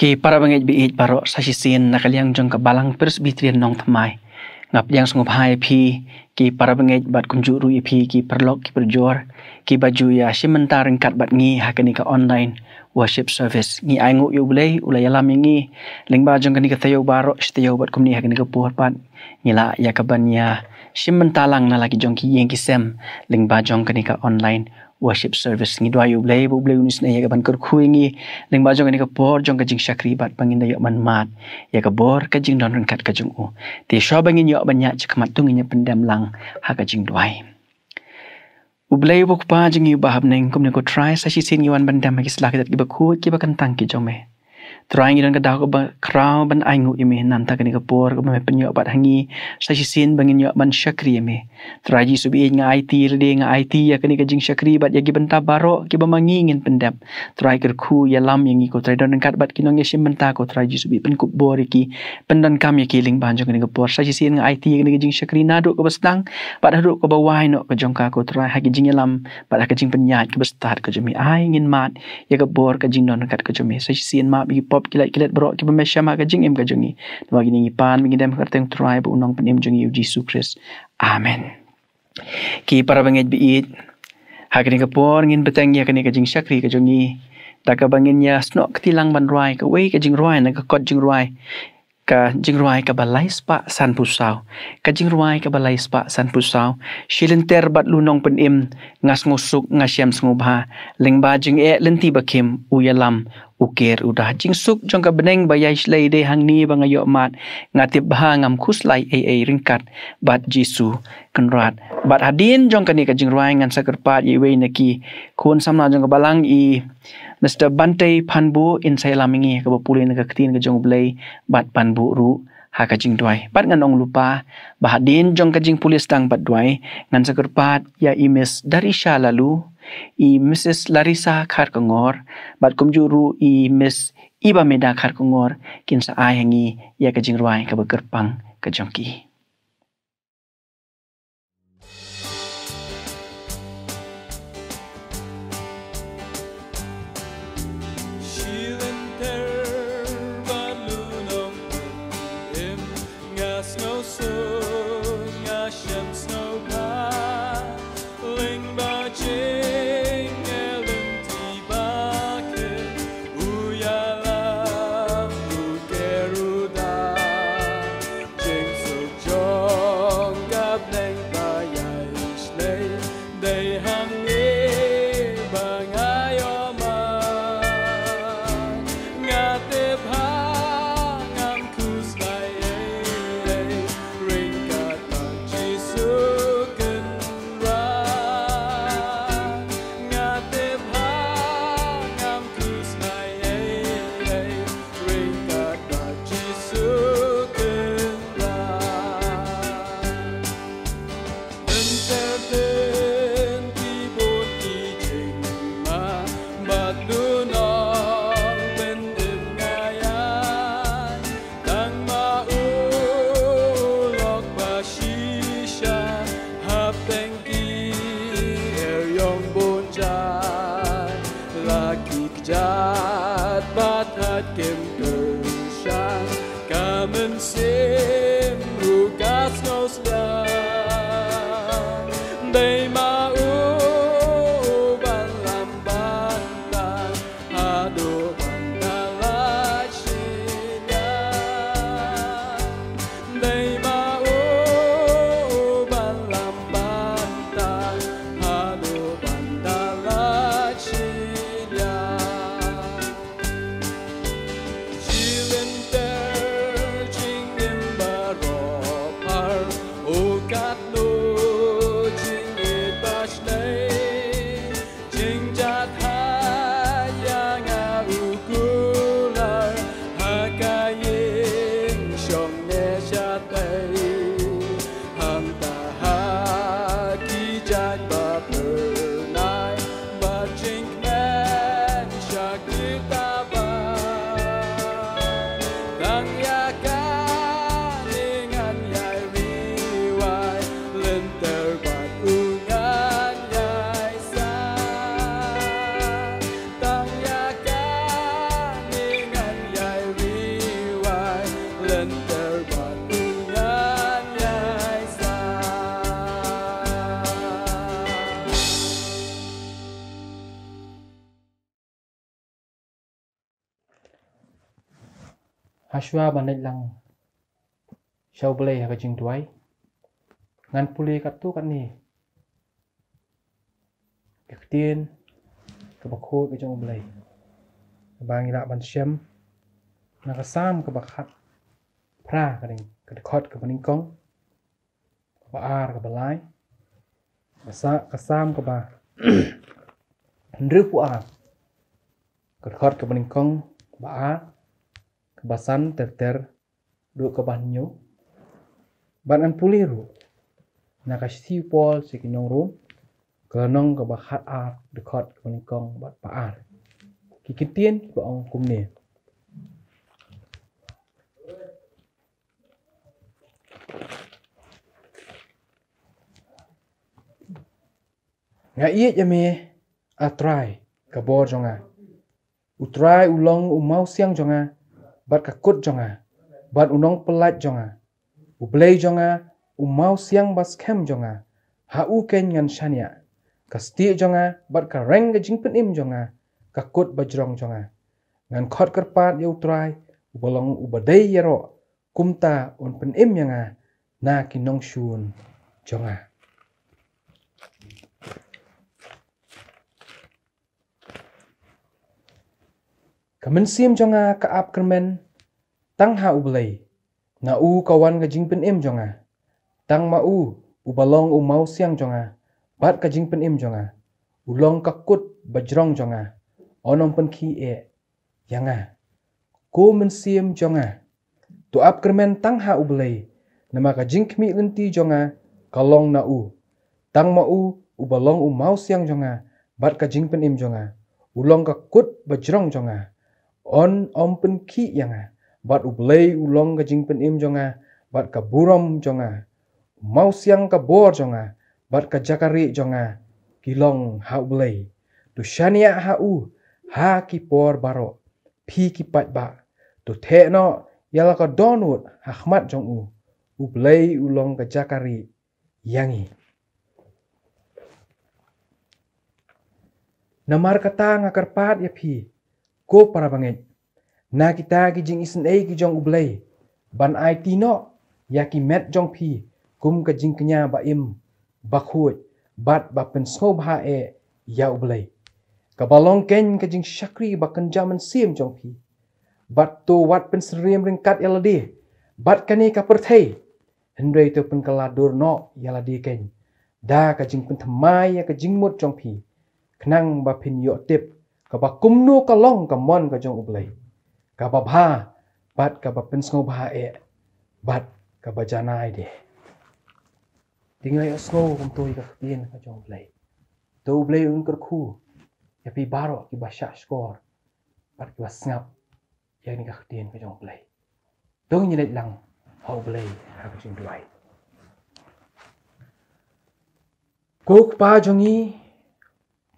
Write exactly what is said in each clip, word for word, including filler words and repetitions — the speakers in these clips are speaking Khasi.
Ki para bangeit baieit baroh, sa shisien na ka liang jong ka Balang Presbyterian Nongthymmai, nga pdiang sngewbha ïa phi ki para bangeit bad kumjuh ruh ïa phi ki paralok ki parajor kiba ju ïa shim bynta ryngkat bad ngi ha kane ka online worship service. Ngi ainguh ïa U Blei u la ïalam ïa ngi lyngba jong kane ka taïew baroh shi taïew bad kumne ha kane ka por pat ngi lah ïa ka ban ïa shim bynta lang na la ki jong ki ïing ki sem lyngba jong kane ka online worship service. Ngi duwai ïa U Blei ba U Blei un isynei ïa ka ban kyrkhu ïa ngi lyngba jong kane ka por jong ka jingshakri bad ba ngin da ïoh ban mad ïa ka bor ka jingdon ryngkat ka jong U. Te shuwa ba ngin ïoh ban ïaid shakhmat, to ngin ïa pyndem lang ha ka jingduwai. U Blei uba U Kpa jong ngi uba ha bneng, kumne ko Trai sa shisien ngi wan ban dem ha ki sla ki tat kiba khuid kiba kyntang ki jong Me. Trai ngi don ka daw kaba khraw ban ainguh ïa Me na ka bynta kane ka por kaba Me pynïoh bad ha ngi. Sa shisien ba ngin ïoh ban shakri ïa Me. Trai Jisu baieit, nga aiti lade, nga aiti ïa kane ka jingshakri bad ïa ki bynta baroh kiba ma ngi ngin pyndep. Trai kyrkhu ïalam ïa ngi ko Trai, don ryngkat bad ki nongïashim bynta ko Trai Jisu baieit, pynkup bor ïa ki, pyndonkam ïa ki lyngba jong kane ka por. Sa shisien nga aiti ïa kane ka jingshakri naduh kaba sdang bad haduh kaba wai noh ka jong ka ko Trai, ha ki jingïalam bad ha ka jingpynïaid kaba stad ka jong Me. Ai ngin mad ïa ka bor ka jingdon ryngkat ka jong Me. Sa shisien map ïa ki pop ki lait ki let baroh kiba Me shem ha ka jingim ka jong ngi. Namar kine ngi pan, ngi dem ha ka kyrteng Trai bad U Nongpynim jong ngi U Jisu Khrist. Amen. Ki para bangeit baieit, ha kane ka por ngin bteng ïa kane ka jingshakri ka jong ngi da kaba ngin ïa snoh kti lang ban rwai kawei ka jingrwai na ka kot jingrwai, ka jingrwai kaba lai spah sanphew saw. Ka jingrwai kaba lai spah sanphew saw. Shi lynter bad U Nongpynim, nga sngewsuk, nga shem sngewbha, lyngba jingeh lynti ba khim, U ïalam, U ker, U da. Jingsuk jong ka bneng ba ïai shlei dei hangne ba nga ïoh mad, nga tip bha ngam khuslai ei ei ryngkat bad Jisu Kynrad. Bad hadien jong kane ka jingrwai ngan sa kyrpad ïa iwei na ki khun samla jong ka balang, i Mister Bantei Phanbuh, in sa ïalam ïa ngi kaba pule na ka ktien ka jong U Blei bad ban buh ruh ha ka jingduwai. Bad ngan ong lypa ba hadien jong ka jingpule sdang bad duwai, ngan sa kyrpad ïa i Miss Darisha Laloo, i Missus Larissa Kharkongor, bad kumjuh ruh i Miss Iba Meda Kharkongor, kin sa ai ha ngi ïa ka jingrwai kaba kyrpang ka jong ki. Shi lynter bad U Nongpynim, nga sngewsuk, nga shem sngewbha, lyngba jingeh lynti ba khim, U ïalam, U ker, U da. Jingsuk Hashwa ban leit lang sha U Blei ha ka jingduwai, ngan pule katto katne ka ktien kaba khuid ka jong U Blei, kaba ngi lah ban shem na ka Salm kaba khatphra, ka dkhot kaba nyngkong, kaba ar, kaba lai. Ka Sa-, ka Salm kaba hynriewphew ar, ka dkhot kaba nyngkong, kaba ar, kaba san ter ter, haduh kaba hynñiew. Bad ngan pule ruh na ka shithi u Paul sha ki nong Rom, ka lynnong kaba khatar, dkhot kaba nyngkong bad ba ar. Ki kyntien kiba ong kumne: Nga ïeit ïa me, A Trai, ka bor jong nga. U Trai u long u mawsiang jong nga bad ka kut jong nga, bad u nongpyllait jong nga. U Blei jong nga, u mawsiang ba skhem jong nga, ha u keiñ ngan shaniah. Ka stieh jong nga bad ka reng ka jingpynim jong nga, ka kut bajrong jong nga. Ngan khot kyrpad ïa U Trai, uba long uba dei ïaroh, kumta un pynim ïa nga na ki nongshun jong nga. Ka mynsiem jong nga ka ap kyrmen tang ha U Blei, na u ka wan ka jingpynim jong nga. Tang ma u, uba long u mawsiang jong nga bad ka jingpynim jong nga, u long ka kut bajrong jong nga, un ym pynkhih eh ïa nga, ko mynsiem jong nga. To ap kyrmen tang ha U Blei, namar ka jingkhmih lynti jong nga ka long na u. Tang ma u, uba long u mawsiang jong nga bad ka jingpynim jong nga, u long ka kut bajrong jong nga, un ym pynkhih ïa nga. Bad U Blei u long ka jingpynim jong nga bad ka burom jong nga. U mawsiang ka bor jong nga bad ka jaka rieh jong nga ki long ha U Blei. To shaniah ha u ha ki por baroh, phi ki paidbah. To theh noh ïa la ka dohnud ha khmat jong u. U Blei u long ka jaka rieh ïa ngi. Namar kata nga kyrpad ïa phi, ko para bangeit, na kita ki jingisynei ki jong U Blei, ban aiti noh ïa ki met jong phi kum ka jingkñia ba im, ba khuid bad ba pynsngewbha eh ïa U Blei, kaba long keiñ ka jingshakri ba kynja mynsiem jong phi. Bad to wat pynsyriem ryngkat ïa lade bad kane ka pyrthei, hynrei to pynkylla dur noh ïa lade keiñ da ka jingpynthymmai ïa ka jingmut jong phi, khnang ba phin ïoh tip kaba kumno ka long ka mon ka jong U Blei, kaba bha bad kaba pynsngewbha eh bad kaba janai de. Te ngin ïohsngew kumto ïa ka ktien ka jong U Blei. To U Blei un kyrkhu ïa phi baroh kiba shahshkor bad kiba sngap ïa kane ka ktien ka jong U Blei. To ngin ïaleit lang ha U Blei ha ka jingduwai. Ko Kpa jong ngi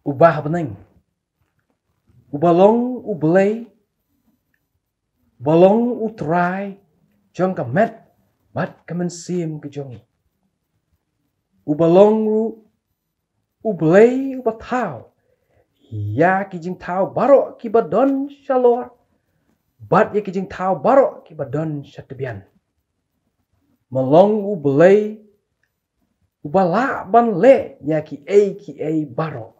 uba ha bneng, uba long U Blei, uba long U Trai jong ka met bad ka mynsiem ka jong ngi, uba long ruh U Blei uba thaw ïa ki jingthaw baroh kiba don shalor bad ïa ki jingthaw baroh kiba don sha tbian. Me long U Blei uba lah ban leh ïa kiei kiei baroh.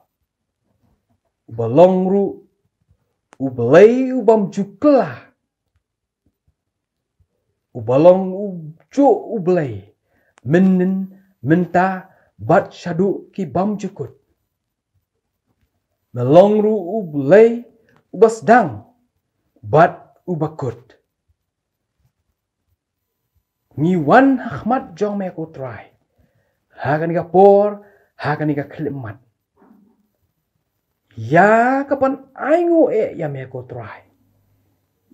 Uba long ruh U Blei u bym ju kylla. Uba long u juh U Blei mynhynnin, mynta bad shaduh ki bymjukut. Me long ruh U Blei uba sdang bad uba kut. Ngi wan ha khmat jong me ko Trai ha kane ka por, ha kane ka khyllipmat, ïa ka ban ainguh eh ïa me ko Trai,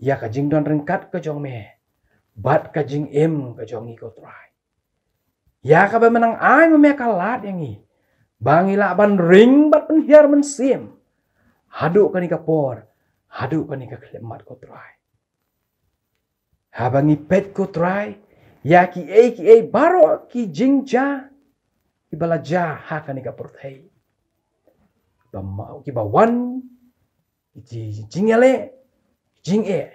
ïa ka jingdon ryngkat ka jong me bad ka jingim ka jong ngi ko Trai. Ïa kaba me nang ai ma me ka lad ïa ngi ba ngi lah ban ring bad pynhiar mynsiem haduh kane ka por, haduh kane ka khyllipmat ko Trai. Haba ngi peit ko Trai ïa kiei kiei baroh ki jingjia kiba la jia ha kane ka pyrthei, kiba ma-, kiba wan, ki ji-, jingïaleh, jingeh,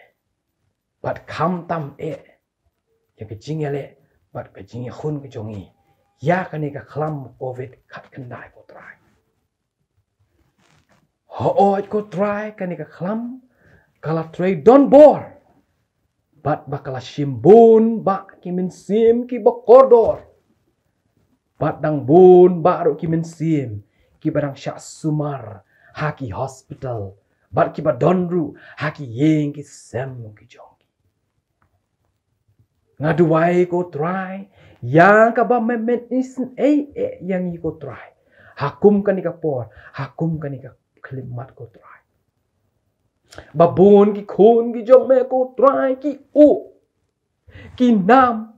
Bad khamtam eh ïa ka jingïaleh bad ka jingïakhun ka jong ngi ïa kane ka khlam covid khatkhyndai, ko Trai. Hooid, ko Trai, kane ka khlam ka la trei don bor, bad ba ka la shim bun bah ki mynsiem kiba kordor, bad dang bun bah ruh ki mynsiem kiba dang shah sumar ha ki hospital, bad kiba don ruh ha ki ïing ki sem ki jong ki. Nga duwai, ko Trai, ïa kaba men men isynei eh ïa ngi, ko Trai, ha kum kane ka por, ha kum kane ka khyllipmat, ko Trai. Ba bun ki khun ki jong me, ko Trai, ki uh, ki nam,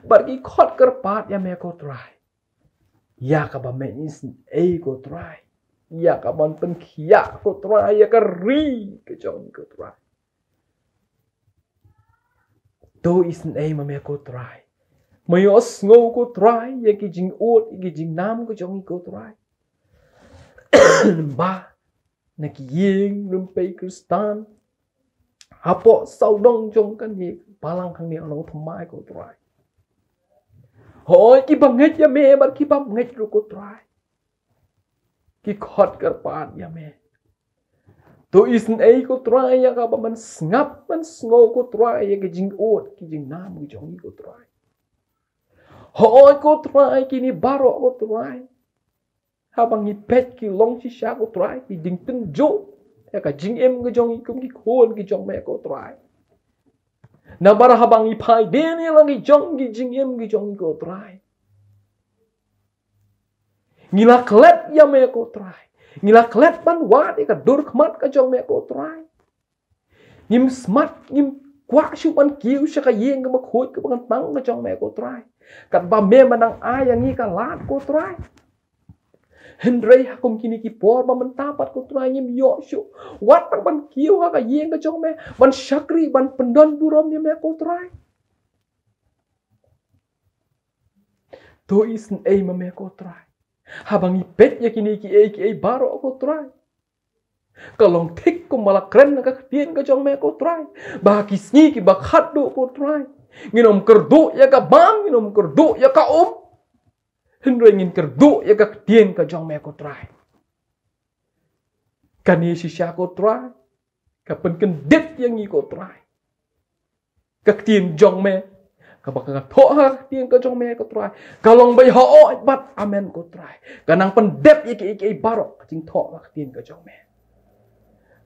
bad ki khot kyrpad ïa me, ko Trai, ïa kaba men isynei, ko Trai, ïa kaban pynkhiah, ko Trai, ïa ka ri ka jong me, ko Trai. To isynei ma me, ko Trai. Me ïohsngew, ko Trai, ïa ki jingud, ïa ki jingnam ka jong ngi, ko Trai. Ba na ki ïing rympei Khristan hapoh sawdong jong kane ka balang hangne ha Nongthymmai, ko Trai, hooid, kiba ngeit ïa me bad kiba ngeit ruh, ko Trai, ki khot kyrpad ïa me. To isynei, ko Trai, ïa kaba men sngap men sngew, ko Trai, ïa ki jingud ki jingnam ki jong ngi, ko Trai. Hooid, ko Trai, kine baroh, ko Trai, haba ngi peit ki long shisha, ko Trai, ki jingtynjuh ïa ka jingim ka jong ngi kum ki khun ki jong me, ko Trai. Namar haba ngi phai dien ïa la ki jong ki jingim ki jong ngi, ko Trai, ngi la klet ïa me, ko Trai. Ngi la klet ban wad ïa ka dur khmat ka jong me, ko Trai. Ngim smat, ngim kwah shuh ban kiew sha ka ïing kaba khuid kaba kyntang ka jong me, ko Trai, katba me ma nang ai ïa ngi ka lad, ko Trai. Hynrei ha kum kine ki por ba mynta pat, ko Trai, ngim ïoh shuh wat tang ban kiew ha ka ïing ka jong me, ban shakri, ban pyndon burom ïa me, ko Trai. To isynei ma me, ko Trai, haba ngi peit ïa kine kiei kiei baroh, ko Trai, ka long thik kumba la kren ha ka ktien ka jong me, ko Trai, ba ha ki sngi kiba khatduh, ko Trai, ngin ym kyrduh ïa ka bam, ngin ym kyrduh ïa ka um, hynrei ngin kyrduh ïa ka ktien ka jong me, ko Trai. Kane shisha, ko Trai, ka pynkyndit ïa ngi, ko Trai. Ka ktien jong me, kaba nga thoh ha ka ktien ka jong me, ko Trai, ka long ba hooid bad amen, ko Trai. Ka nang pyndep ïa kiei kiei baroh ka jingthoh ha ka ktien ka jong me.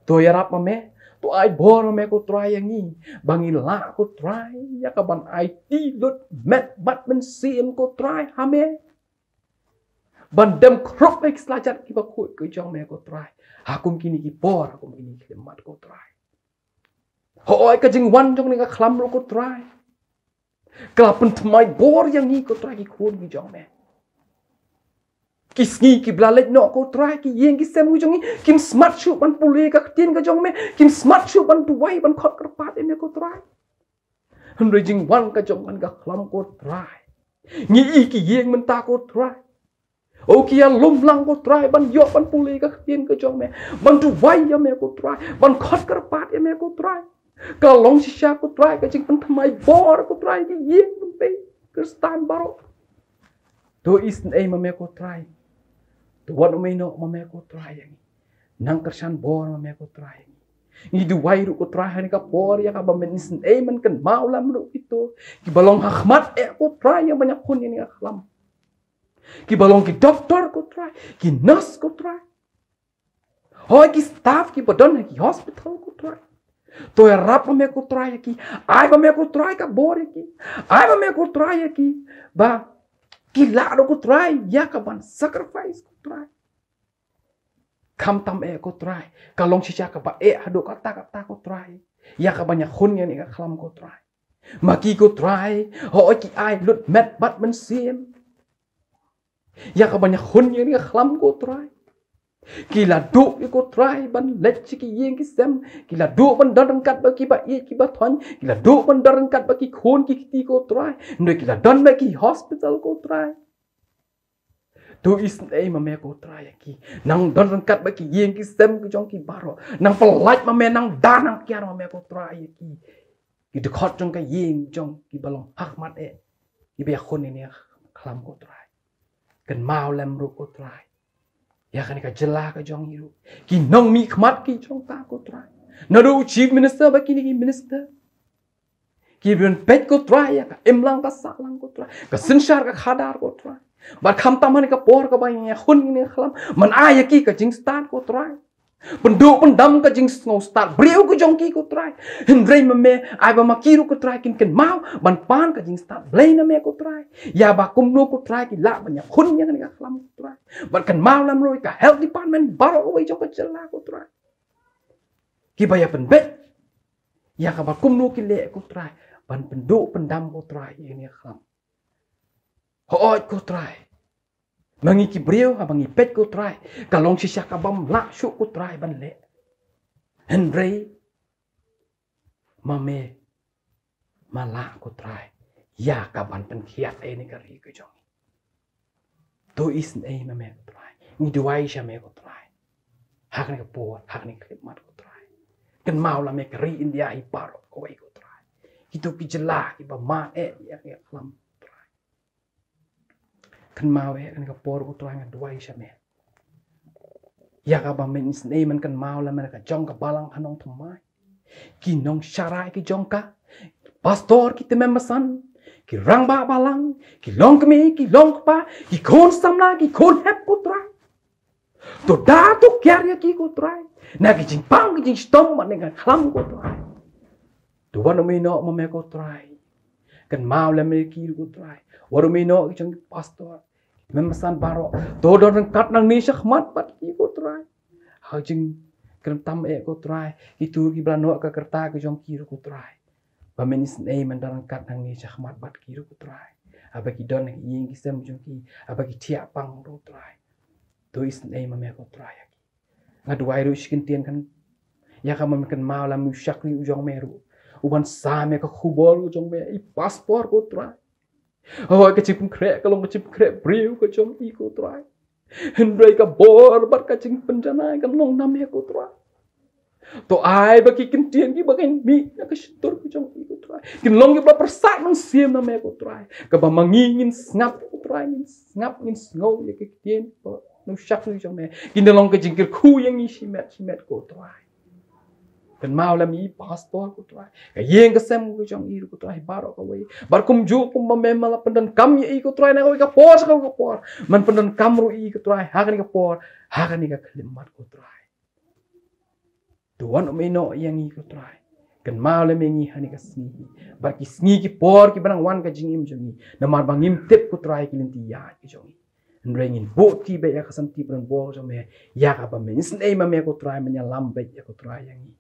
To ïarap ma me, to ai bor ma me, ko Trai, ïa ngi ba ngin lah, ko Trai, ïa kaban aiti lut met bad mynsiem, ko Trai, ha me, ban dem khrup ha ki slajat kiba khuid ki jong me, ko Trai, ha kum kine ki por, ha kum kine ki khyllipmat, ko Trai. Hooid, ka jingwan jong kane ka khlam ruh, ko Trai, ka la pynthymmai bor ïa ngi, ko Trai, ki khun ki jong me. Ki sngi kiba la leit noh, ko Trai, ki ïing ki sem ki jong ngi kim smat shuh ban pule ka ktien ka jong me, kim smat shuh ban duwai, ban khot kyrpad ïa me, ko Trai. Hynrei jingwan ka jong kane ka khlam, ko Trai, ngi i ki ïing mynta, ko Trai, o, ki ïalum lang, ko Trai, ban ïoh ban pule ka ktien ka jong me, ban duwai ïa me, ko Trai, ban khot kyrpad ïa me, ko Trai. Ka long shisha, ko Trai, ka jingpynthymmai bor, ko Trai, ki ïing rympei Khristan baroh. To isynei ma me, ko Trai. To wan umai noh ma me, ko Trai, ïa ngi. Nang kyrshan bor ma me, ko Trai, ïa ngi. Ngi duwai ruh, ko Trai, ha kane ka por ïa kaba men isynei, men kynmaw lem ruh kito kiba long ha khmat eh, ko Trai, ïa ban ïakhun ïa kane ka khlam. Kiba long ki doktor, ko Trai, ki nurse, ko Trai, hooid, ki staff kiba don ha ki hospital, ko Trai. To ïarap ma me, ko Trai, ïa ki. Ai ma me, ko Trai, ka bor ïa ki. Ai ma me, ko Trai, ïa ki, ba ki lah ruh, ko Trai, ïa kaban sacrifice, ko Trai. Khamtam eh, ko Trai, ka long shisha kaba eh haduh katta katta, ko Trai, ïa kaban ïakhun ïa kane ka khlam, ko Trai. Ma ki, ko Trai, hooid, ki ai lut met bad mynsiem ïa kaban ïakhun ïa kane ka khlam, ko Trai. Ki la duh, ko Trai, ban leit sha ki ïing ki sem. Ki la duh ban don ryngkat bad kiba ïeit kiba thoiñ. Ki la duh ban don ryngkat bad ki khun ki kti, ko Trai. Hynrei ki la don bad ki hospital, ko Trai. To isynei ma me, ko Trai, ïa ki. Nang don ryngkat bad ki ïing ki sem ki jong ki baroh. Nang pyllait ma me, nang da nang kiar ma me, ko Trai, ïa ki. ki dkhot jong ka ïing jong kiba long ha khmat eh, kiba ïakhun ïa kane ka khlam ko Trai. Kynmaw lem ruh ko Trai ïa kane ka jylla ka jong ngi ruh, ki nongmihkhmat ki jong ka ko Trai, naduh u Chief Minister bad kine ki minister, kiba peit ko Trai ïa ka imlang ka sahlang ko Trai, ka synshar ka khadar ko Trai. Bad khamtam ha kane ka por kaba ngi ïakhun ïa kane ka khlam, men ai ïa ki ka jingstad ko Trai. Pynduh pyndam ka jingsngewstad briew ka jong ki ko Trai. Hynrei ma me ai ba ma ki ruh ko Trai kin kynmaw ban pan ka jingstad Blei na me ko Trai, ïa ba kumno ko Trai ki lah ban ïakhun ïa kane ka khlam ko Trai. Bad kynmaw lem ruh ïa ka health department baroh kawei jong ka jylla ko Trai, kiba ïa pynbeit ïa kaba kumno ki leh ko Trai ban pynduh pyndam ko Trai ïa kane ka khlam. Hooid ko Trai, ma ngi ki briew haba ngi peit ko Trai, ka long shisha ka bym lah shuh ko Trai ban leh. Hynrei ma me ma lah ko Trai ïa ka ban pynkhiah ïa kane ka ri ka jong ngi. To isynei ma me ko Trai, ngi duwai sha me ko Trai, ha kane ka por, ha kane ka khyllipmat ko Trai. Kynmaw lem ïa ka ri India hi baroh kawei ko Trai, kito ki jylla kiba mad eh ïa kane ka khlam ko Trai. Kynmaw eh kane ka por ko Trai, nga duwai sha me ïa kaba men isynei men kynmaw lem ïa ka jong ka balang ha Nongthymmai, ki nongshakri ki jong ka, pastor, ki tymmen basan, ki rangbah balang, ki longkmie, ki longkpa, ki khun samla, ki khun hep ko Trai. To da to kiar ïa ki ko Trai na ki jingpang ki jingshitom bad na ka khlam ko Trai. To wat nym ïehnoh ma me ko Trai, kynmaw lem ïa ki ko Trai. Wat nym ïehnoh ki jong ki pastor, tymmen basan baroh, to don ryngkat nangne shakhmat bad ki ko Trai. Ha ka jingkren tam eh ko Trai, kito kiba la noh ka rta ka jong ki ruh ko Trai, ba men isynei men don ryngkat nangne shakhmat bad ki ruh ko Trai, haba ki don ha ki ïing ki sem jong ki, haba ki thiah pang ruh ko Trai. To isynei ma me ko Trai ïa ki. Nga duwai ruh shi kyntien kan ïa kaba men kynmaw lem ïa u shakri u jong me ruh, uban sam ïa ka khubor u jong me, i pastor ko Trai. Hooid, ka jingpynkhreh ka long ka jingpynkhreh briew ka jong i ko Trai, hynrei ka bor bad ka jingpynjanai kan long na me ko Trai. To ai ba ki kyntien kiba kin mih na ka shyntur ka jong i ko Trai, kin long kiba pyrsad mynsiem na me ko Trai, kaba ma ngi ngin sngap ko Trai, ngin sngap, ngin sngew ïa ki kyntien ba na u shakri jong me, kin da long ka jingkyrkhu ïa ngi shimet shimet ko Trai. Kynmaw lem ïa i pastor ko Trai, ka ïing ka sem ka jong i ruh ko Trai baroh kawei, bad kumjuh kumba me ma la pyndonkam ïa i ko Trai na kawei ka por sha kawei ka por, men pyndonkam ruh ïa i ko Trai ha kane ka por, ha kane ka khyllipmat ko Trai. To wat nym ïehnoh ïa ngi ko Trai, kynmaw lem ïa ngi ha kane ka sngi bad ki sngi ki por kiba nang wan ka jingim jong ngi, namar ba ngim tip ko Trai ki lynti ïaid ka jong ngi. Hynrei ngin buh kti beit ïa ka santi ba donbor jong me, ïa kaba men isynei ma me ko Trai, men ïalam beit ïa ko Trai ïa ngi.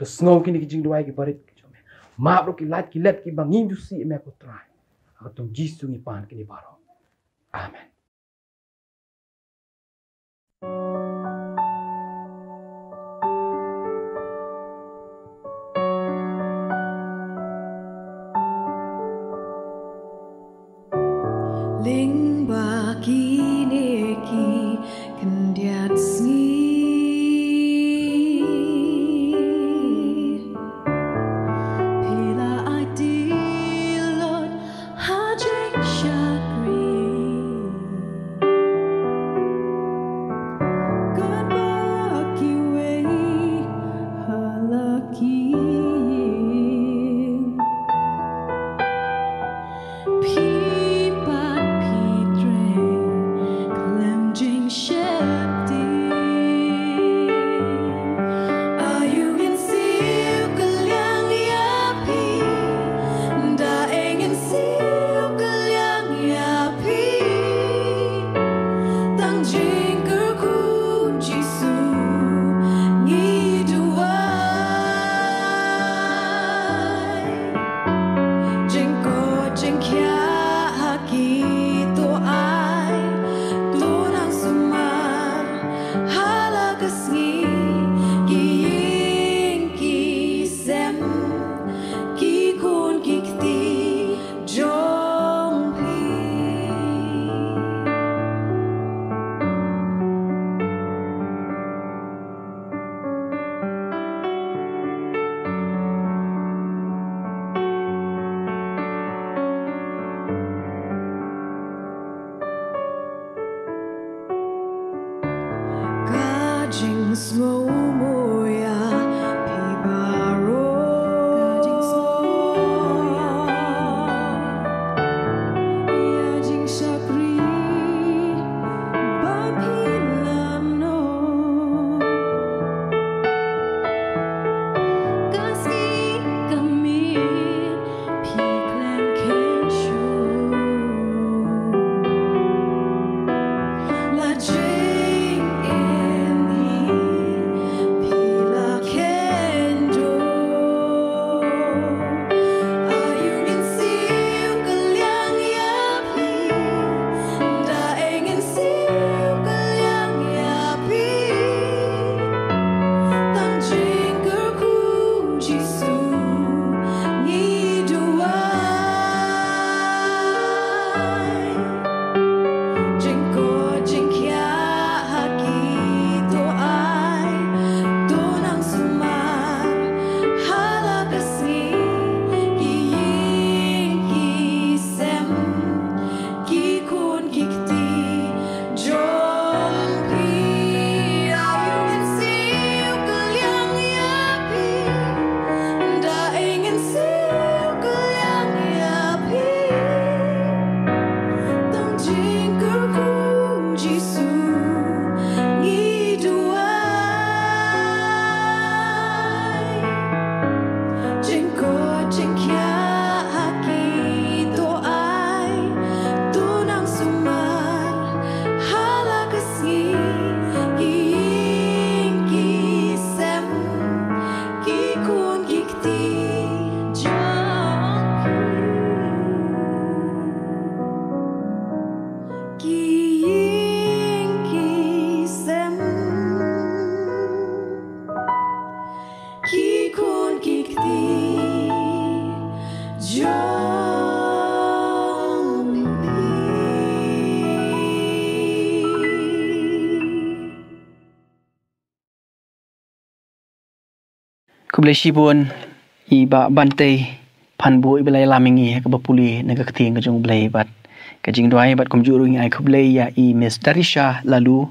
To sngew kine ki jingduwai kiba rit ki jong me, map ruh ki lait ki let kiba ngim ju sih ïa me ko Trai. Ha ka kyrteng Jisu ngi pan kine baroh. Amen. Lyngba kine ki khyndiat sngi, phi la aiti lut ha jingshakri. Katba kiwei ha la ki ïing, phi pat phi Sngewbha ïa phi baroh. Ka jingsngewbha ïa jingshakri ba phi la noh. Ka sngi ka miet phi khlem kheiñ shuh. La jingim hi phi la kheiñ duh. Aïu ngin siew kylliang ïa phi. Da ei ngin siew kylliang ïa phi. Tang jingkyrkhu Jisu ngi duwai. Jingkoit jingkhiah ha ki to ai, to nang sumar ha la ka sngi, ki ïing ki sem, ki khun ki kti jong phi. Aïu ngin siew kylliang ïa phi. Da ei ngin siew kylliang ïa phi. Tang jingkyrkhu Jisu ngi duwai. Jingkoit jingkhiah ha ki to ai, to nang sumar ha la ka sngi, ki ïing ki sem, ki khun ki kti jong phi. Ki ïing ki sem, ki khun ki kti jong phi. Khublei shibun i Bah Bantei Phanbuh iba la ïalam ïa ngi ha kaba pule na ka ktien ka jong U Blei bad ka jingduwai, bad kumjuh ruh ngi ai khublei ïa i Miss Darisha Lalu,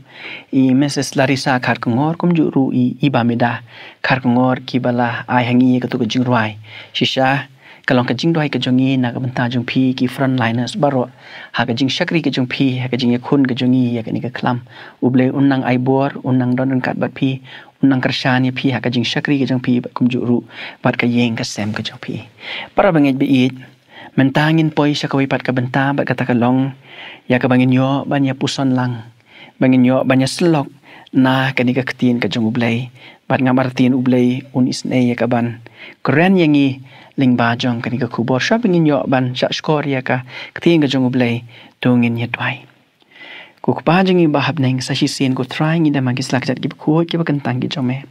i Missus Larissa Kharkongor, kumjuh ruh i Iba Mida Kharkongor kiba la ai ha ngi ïa katu ka jingrwai. Shisha ka long ka jingduwai ka jong ngi na ka bynta jong phi ki frontliners baroh ha ka jingshakri ka jong phi, ha ka jingïakhun ka jong ngi ïa kane ka khlam. U Blei un nang ai bor, un nang don ryngkat bad phi, un nang kyrshan ïa phi ha ka jingshakri ka jong phi bad kumjuh ruh bad ka ïing ka sem ka jong phi. Para bangeit ba ïeit, mynta ngin poi sha kawei pat ka bynta bad kata ka long ïa kaba ngin ïoh ban ïa puson lang, ba ngin ïoh ban ïa syllok na kane ka ktien ka jong U Blei. Bad nga martin U Blei un isynei ïa ka ban kren ïa ngi lyngba jong kane ka khubor. Shwa ba ngin ïoh ban shah shkor ïa ka ktien ka jong U Blei, to ngin ïa duwai. Ko Kpa jong ngi ba ha bneng, sa shisien ko Trai ngi dem ha ki slajat kiba khuid kiba kyntang ki jong me.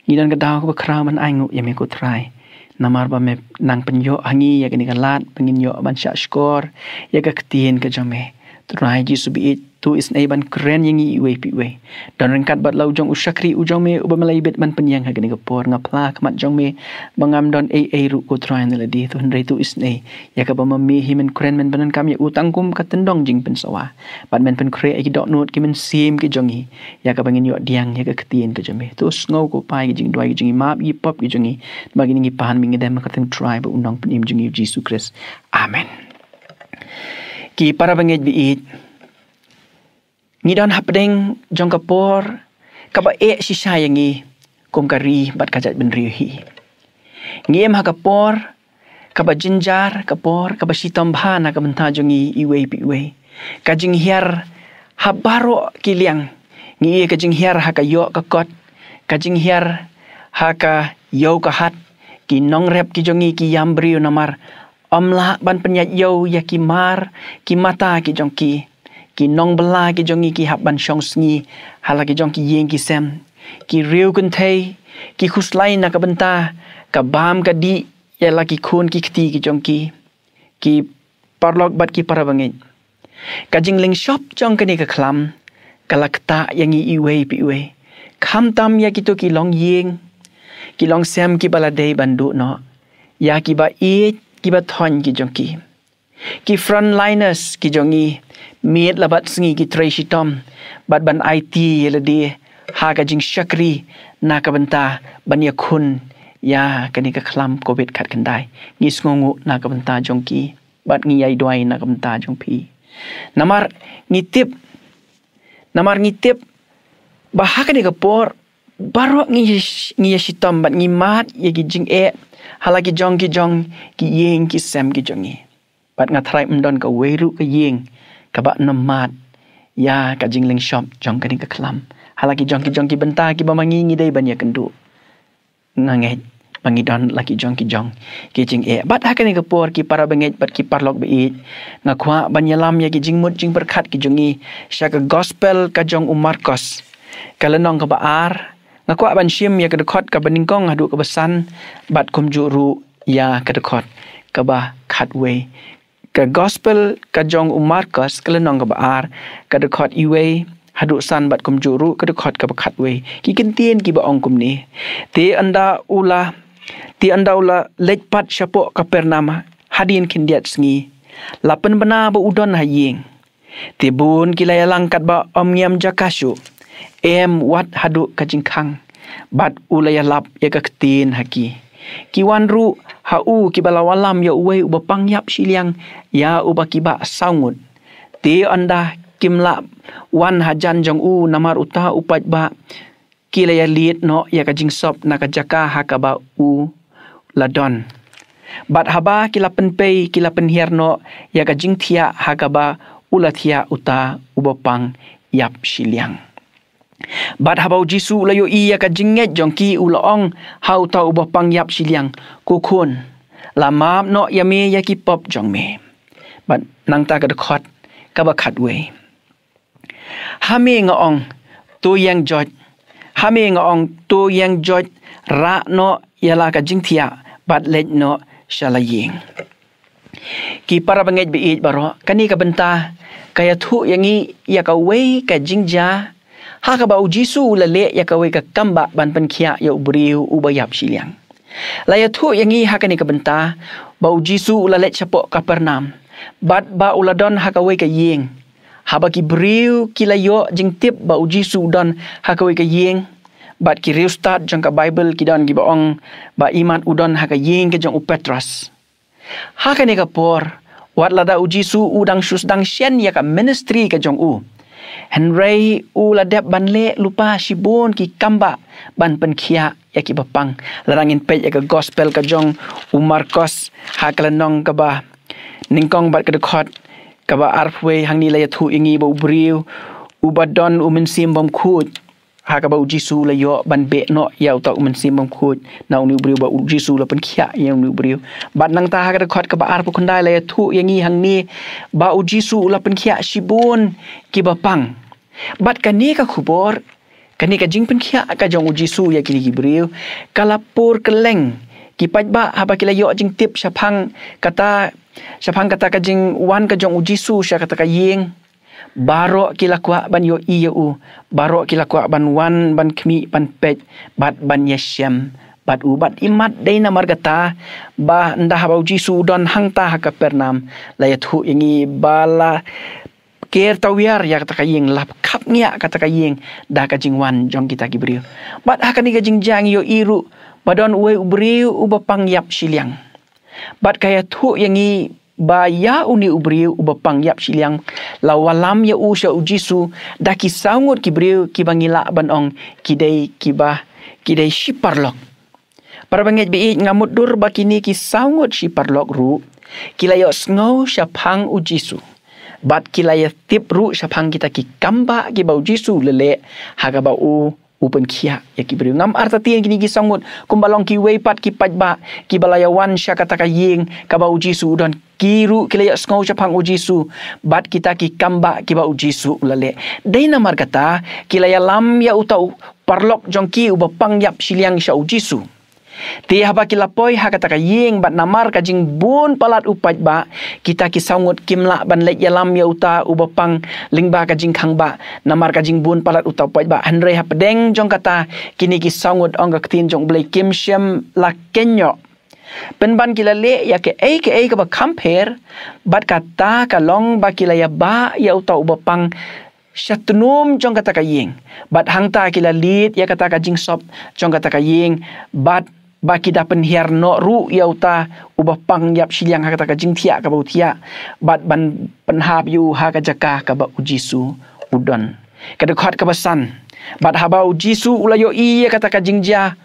Ngi don ka daw kaba khraw ban ainguh ïa me ko Trai, namar ba me nang pynïoh ha ngi ïa kane ka lad ba ngin ïoh ban shah shkor ïa ka ktien ka jong me. Trai Jisu ba ïeit, to isynei ban kren ïa ngi iwei pa iwei. Don ryngkat bad la u jong u shakri u jong me uba me la ibit ban pynïeng ha kane ka por. Nga phla khmat jong me ba ngam don ei ei ruh ko Trai na lade, to hynrei to isynei ïa kaba ma me hi men kren, men pyndonkam ïa u tang kum ka tyndong jingpynsawa, bad men pynkhreh ïa ki dohnud ki mynsiem ki jong ngi ïa kaba ngin ïoh pdiang ïa ka ktien ka jong me. To sngew ko Pa ïa ki jingduwai ki jong ngi, map ïa ki pop ki jong ngi, namar kine ngi pan, ngi dem ha ka kyrteng Trai bad u Nongpynim jong ngi Jisu Khrist. Amen. Ki para bangeit ba ïeit, ngi don ha pdeng jong ka por kaba eh shisha ïa ngi kum ka ri bad ka jaitbynriew hi. Ngi im ha ka por kaba jynjar, ka por kaba shitom bha na ka bynta jong ngi iwei pa iwei. Ka jinghiar ha baroh ki liang. Ngi ïohi ka jinghiar ha ka ïoh ka kot, ka jinghiar ha ka ïew ka hat. Ki nongrep ki jong ngi ki ïam briew namar ym lah ban pynïaid ïew ïa ki mar ki mata ki jong ki. Ki nongbylla ki jong ngi ki hap ban shong sngi ha la ki jong ki ïing ki sem. Ki riew kynthei ki khuslai na ka bynta ka bam ka dih ïa la ki khun ki kti ki jong ki. Ki paralok bad ki para bangeit, ka jinglynshop jong kane ka khlam ka la ktah ïa ngi iwei pa iwei, khamtam ïa kito ki longïing ki longsem kiba la dei ban duh noh ïa kiba ïeit kiba thoiñ ki jong ki. Ki frontliners ki jong ngi, miet la bad sngi ki trei shitom bad ban aiti ïa lade ha ka jingshakri na ka bynta ban ïakhun ïa kane ka khlam covid khatkhyndai. Ngi sngewnguh na ka bynta jong ki bad ngi ïai duwai na ka bynta jong phi. Namar ngi tip, namar ngi tip ba ha kane ka por baroh ngi, ngi ïa shitom bad ngi mad ïa ki jingeh ha la ki jong ki jong ki ïing ki sem ki jong ngi. Bad nga tharai ym don kawei ruh ka ïing kaba nym mad ïa ka jingleh shop jong kane ka khlam ha la ki jong ki jong ki bynta kiba ma ngi ngi dei ban ïakynduh. Nga ngeit ba ngi don la ki jong ki jong ki jingeh. Bad ha kane ka por, ki para bangeit bad ki paralok ba ïeit, nga kwah ban ïalam ïa ki jingmut jingpyrkhat ki jong ngi sha ka gospel ka jong u Markos, ka lynnong kaba ar. Nga kwah ban shim ïa ka dkhot kaba nyngkong haduh kaba san, bad kumjuh ruh ïa ka dkhot kaba khatwei. Ka gospel ka jong u Markos, ka lynnong kaba ar, ka dkhot iwei haduh san, bad kumjuh ruh ka dkhot kaba khatwei. Ki kyntien kiba ong kumne: Te ynda u la, te ynda u la leit pat shapoh Kapernaum hadien khyndiat sngi, la pynbna ba u don ha ïing. Te bun ki la ïalang katba ym ngiam jaka shuh, em wat haduh ka jingkhang, bad u la ïalap ïa ka ktien ha ki. Ki wan ruh ha u kiba la wallam ïa uwei uba pang ïap shiliang, ïa uba ki bah saw ngut. Te ynda kim lah wan hajan jong u, namar uta u paidbah, ki la ïalied noh ïa ka jingsop na ka jaka ha kaba u la don. Bad haba ki la pynpei, ki la pynhiar noh ïa ka jingthiah ha kaba u la thiah uta uba pang ïap shiliang. Bad haba u Jisu u la ïohi ïa ka jingngeit jong ki, u la ong ha uta uba pang ïap shiliang: Ko khun, la map noh ïa me ïa ki pop jong me. Bad nangta ka dkhot kaba khatwei: Ha me nga ong, to ïeng joit. Ha me nga ong, to ïeng joit, rah noh ïa la ka jingthiah bad leit noh sha la ïing. Ki para bangeit ba ïeit baroh, kane ka bynta ka ïathuh ïa ngi ïa kawei ka jingjia ha kaba u Jisu u la leh ïa kawei ka kambah ban pynkhiah ïa u briew uba ïap shiliang. La ïathuh ïa ngi ha kane ka bynta ba u Jisu u la leit shapoh Kapernaum, bad ba u la don ha kawei ka ïing. Haba ki briew ki la ïoh jingtip ba u Jisu u don ha kawei ka ïing, bad ki riewstad jong ka Baibl ki don kiba ong ba imat u don ha ka ïing ka jong u Petros. Ha kane ka por, wat lada u Jisu u dang shu sdang shen ïa ka ministry ka jong u, hynrei u la dep ban leh lypa shibun ki kambah ban pynkhiah ïa kiba pang. Lada ngin peit ïa ka gospel ka jong u Markos, ha ka lynnong kaba nyngkong bad ka dkhot kaba arphew, hangne la ïathuh ïa ngi ba u briew uba don u mynsiem bymkhuid, ha kaba u Jisu u la ïoh ban beh noh ïa uta u mynsiem bymkhuid na une u briew, ba u Jisu u la pynkhiah ïa une u briew. Bad nangta ha ka dkhot kaba arphew khyndai la ïathuh ïa ngi hangne ba u Jisu u la pynkhiah shibun kiba pang. Bad kane ka khubor, kane ka jingpynkhiah ka jong u Jisu ïa kine ki briew, ka la pur kylleng. Ki paidbah haba ki la ïoh jingtip shaphang kata, shaphang kata ka jingwan ka jong u Jisu sha kata ka ïing, baroh ki la kwah ban ïohi ïa u, baroh ki la kwah ban wan ban khmih ban peit bad ban ïashem bad u. Bad imat dei namar kata ba ynda haba u Jisu u don hangta ha Kapernaum, la ïathuh ïa ngi ba la ker tawiar ïa kata ka ïing, la khapngiah kata ka ïing da ka jingwan jong kita ki briew. Bad ha kane ka jingjia ngi ïohi ruh ba don uwei u briew uba pang ïap shiliang. Bad ka ïathuh ïa ngi ba ïa une u briew uba pang ïap shiliang, la wallam ïa u sha u Jisu da ki saw ngut ki briew kiba ngi lah ban ong ki dei kiba, ki dei shi paralok. Para bangeit ba ïeit, nga mutdur ba kine ki saw ngut shi paralok ruh ki la ïohsngew shaphang u Jisu. Bad ki la ïatip ruh shaphang kita ki kambah kiba u Jisu u la leh ha kaba u, u pynkhiah ïa ki briew. Ngam artatien kine ki saw ngut kumba long kiwei pat ki paidbah kiba la ïawan sha kata ka ïing kaba u Jisu u don. Ki ruh ki la ïohsngew shaphang u Jisu bad kita ki kambah kiba u Jisu u la leh. Dei namar kata ki la ïalam ïa uta u paralok jong ki uba pang ïap shiliang sha u Jisu. Te haba ki la poi ha kata ka ïing, bad namar ka jingbun palat u paidbah, kita ki saw ngut kim lah ban leit ïalam ïa uta uba pang lyngba ka jingkhang bah, namar ka jingbun palat uta u paidbah. Hynrei hapdeng jong kata, kine ki saw ngut, ong ka ktien jong U Blei, kim shym la kynnoh. Pynban ki la leh ïa kaei kaei kaba kham pher, bad kata ka long ba ki la ïabah ïa uta uba pang sha tnum jong kata ka ïing. Bad hangta ki la leit ïa kata ka jingsop jong kata ka ïing, bad ba ki da pynhiar noh ruh ïa uta uba pang ïap shiliang ha kata ka jingthiah kaba u thiah, bad ban pynhap ïa u ha ka jaka kaba U Jisu u don. Ka dkhot kaba san. Bad haba U Jisu u la ïohi ïa kata ka jingjia,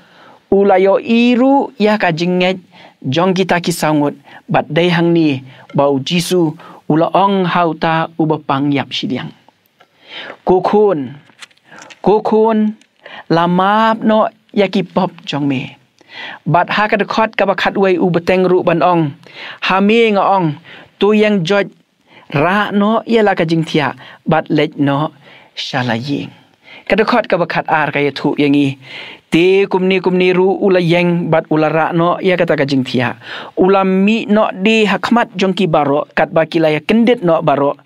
u la ïohi ruh ïa ka jingngeit jong kita ki saw ngut, bad dei hangne ba U Jisu u la ong ha uta uba pang ïap shiliang: Ko khun, ko khun, la map noh ïa ki pop jong me. Bad ha ka dkhot kaba khatwei u bteng ruh ban ong: Ha me nga ong, to ïeng joit, rah noh ïa la ka jingthiah bad leit noh sha la ïing. Ka dkhot kaba khatar ka ïathuh ïa ngi: Te kumne kumne ruh u la ïeng bad u la rah noh ïa kata ka jingthiah. U la mih noh de ha khmat jong ki baroh, katba ki la ïa kyndit noh baroh.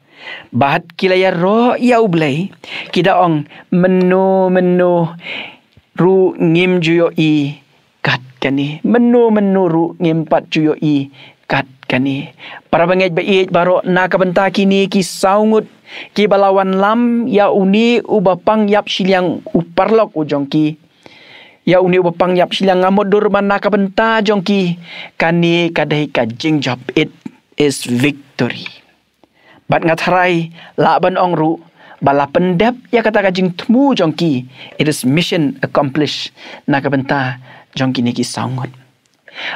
Bad ki la ïaroh ïa U Blei, ki da ong: Mynno mynno ruh ngim ju ïohi kat kane. Mynno mynno ruh ngim pat ju ïohi kat kane. Para bangeit ba ïeit baroh, na ka bynta kine ki saw ngut kiba la wanlam ïa une uba pang ïap shiliang u paralok u jong ki, ïa une uba pang ïap shiliang, nga mutdur ba na ka bynta jong ki kane ka dei ka jingjop. It is victory. Bad nga tharai lah ban ong ruh ba la pyndep ïa kata ka jingthmu jong ki. It is mission accomplished na ka bynta jong kine ki saw ngut.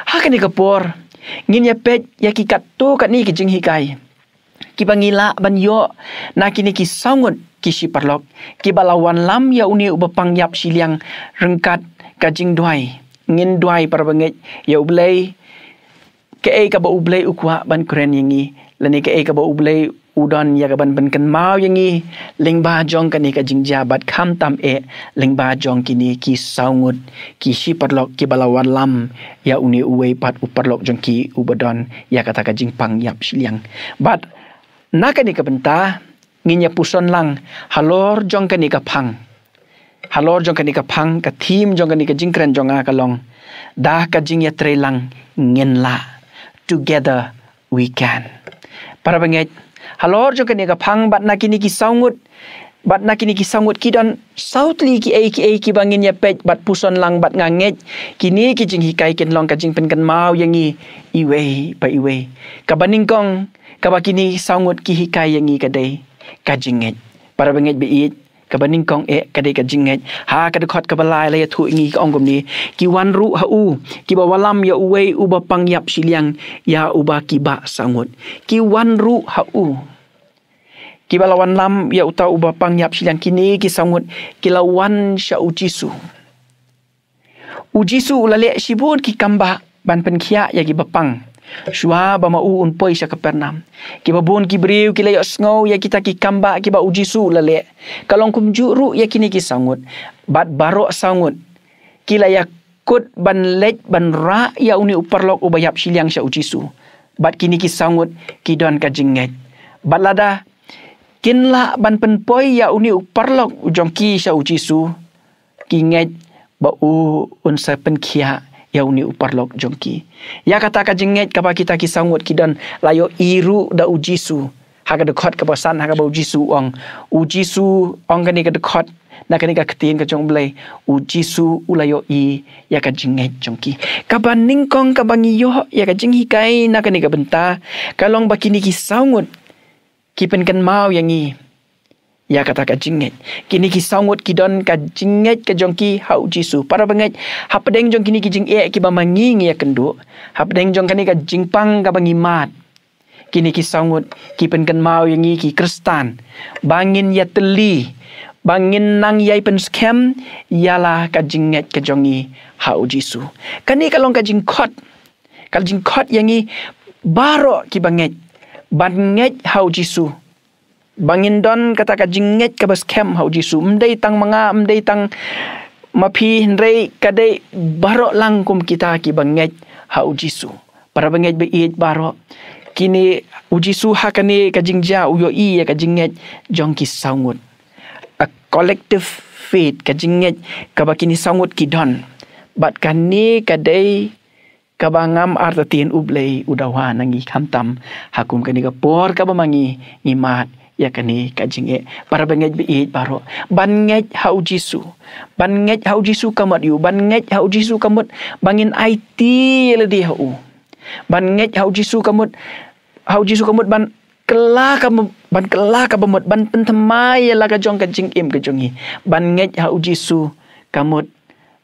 Ha kane ka por ngin ïa peit ïa ki katto katne ki jinghikai kiba ngi lah ban ïoh na kine ki saw ngut ki shi paralok kiba la wanlam ïa une uba pang ïap shiliang ryngkat ka jingduwai. Ngin duwai, para bangeit, ïa U Blei, kaei kaba U Blei u kwah ban kren ïa ngi, lane kaei kaba U Blei u don ïa kaban pynkynmaw ïa ngi lyngba jong kane ka jingjia, bad khamtam eh lyngba jong kine ki saw ngut ki shi paralok kiba la wanlam ïa une uwei pat u paralok jong ki uba don ïa kata ka jingpang ïap shiliang. Bad na kane ka bynta ngin ïa puson lang halor jong kane ka phang. Halor jong kane ka phang, ka theme jong kane ka jingkren jong nga ka long: Da ka jingïatreilang ngin lah. Together we can. Para bangeit, halor jong kane ka phang, bad na kine ki saw ngut, bad na kine ki saw ngut ki don saw tylli kiei kiei kiba ngin ïa peit bad puson lang, bad nga ngeit kine ki jinghikai kin long ka jingpynkynmaw ïa ngi iwei pa iwei. Kaba nyngkong kaba kine saw ngut ki hikai ïa ngi ka dei ka jingngeit. Para bangeit ba ïeit, kaba nyngkong eh ka dei ka jingngeit. Ha ka dkhot kaba lai la ïathuh ïa ngi, ka ong kumne: Ki wan ruh ha u kiba wanlam ïa uwei uba pang ïap shiliang, ïa uba ki bah saw ngut. Ki wan ruh ha u. Kiba la wanlam ïa uta uba pang ïap shiliang, kine ki saw ngut ki la wan sha U Jisu. U Jisu u la leh shibun ki kambah ban pynkhiah ïa kiba pang shuwa ba ma u un poi sha Kapernaum. Kiba bun ki briew ki la ïohsngew ïa kita ki kambah kiba U Jisu u la leh. Ka long kumjuh ruh ïa kine ki saw ngut. Bad baroh saw ngut ki la ïakut ban leit ban rah ïa une u paralok uba ïap shiliang sha U Jisu. Bad kine ki saw ngut ki don ka jingngeit. Bad lada kin lah ban pynpoi ïa une u paralok u jong ki sha U Jisu, ki ngeit ba u un sa pynkhiah ïa une u paralok jong ki. Ïa kata ka jingngeit kaba kita ki saw ngut ki don la ïohi ruh da U Jisu. Ha ka dkhot kaba san, ha kaba U Jisu u ong, U Jisu, ong kane ka dkhot na kane ka ktien ka jong U Blei, U Jisu u la ïohi ïa ka jingngeit jong ki. Kaba nyngkong kaba ngi ïoh ïa ka jinghikai na kane ka bynta ka long ba kine ki saw ngut ki pynkynmaw ïa ngi ïa kata ka jingngeit. Kine ki saw ngut ki don ka jingngeit ka jong ki ha U Jisu. Para bangeit, hapdeng jong kine ki jingeh kiba ma ngi ngi ïakynduh, hapdeng jong kane ka jingpang kaba ngi mad, kine ki saw ngut ki pynkynmaw ïa ngi ki Khristan ba ngin ïatylli, ba ngin nang ïai pynskhem ïa la ka jingngeit ka jong ngi ha U Jisu. Kane ka long ka jingkhot, ka jingkhot ïa ngi baroh kiba ngeit ban ngeit ha U Jisu. Ba ngin don kata ka jingngeit kaba skhem ha U Jisu. Ym dei tang ma nga, ym dei tang ma phi, hynrei ka dei baroh lang kum kita kiba ngeit ha U Jisu. Para bangeit ba ïeit baroh, kine, U Jisu ha kane ka jingjia u ïohi ïa ka jingngeit jong ki saw ngut. A collective faith, ka jingngeit kaba kine saw ngut ki don. Bad kane ka dei kaba ngam artatien U Blei u dawa na ngi khamtam ha kum kane ka por kaba ma ngi ngi mad ïa kane ka jingeh. Para bangeit baieit baroh, ban ngeit ha u Jisu. Ban ngeit ha u Jisu ka mut ïa u, ban ngeit ha u Jisu ka mut ba ngin aiti ïa lade ha u. Ban ngeit ha u Jisu ka mut, ha u Jisu ka mut ban kylla ka, ban kylla ka bamut, ban pynthymmai ïa la ka jong ka jingim ka jong ngi. Ban ngeit ha u Jisu ka mut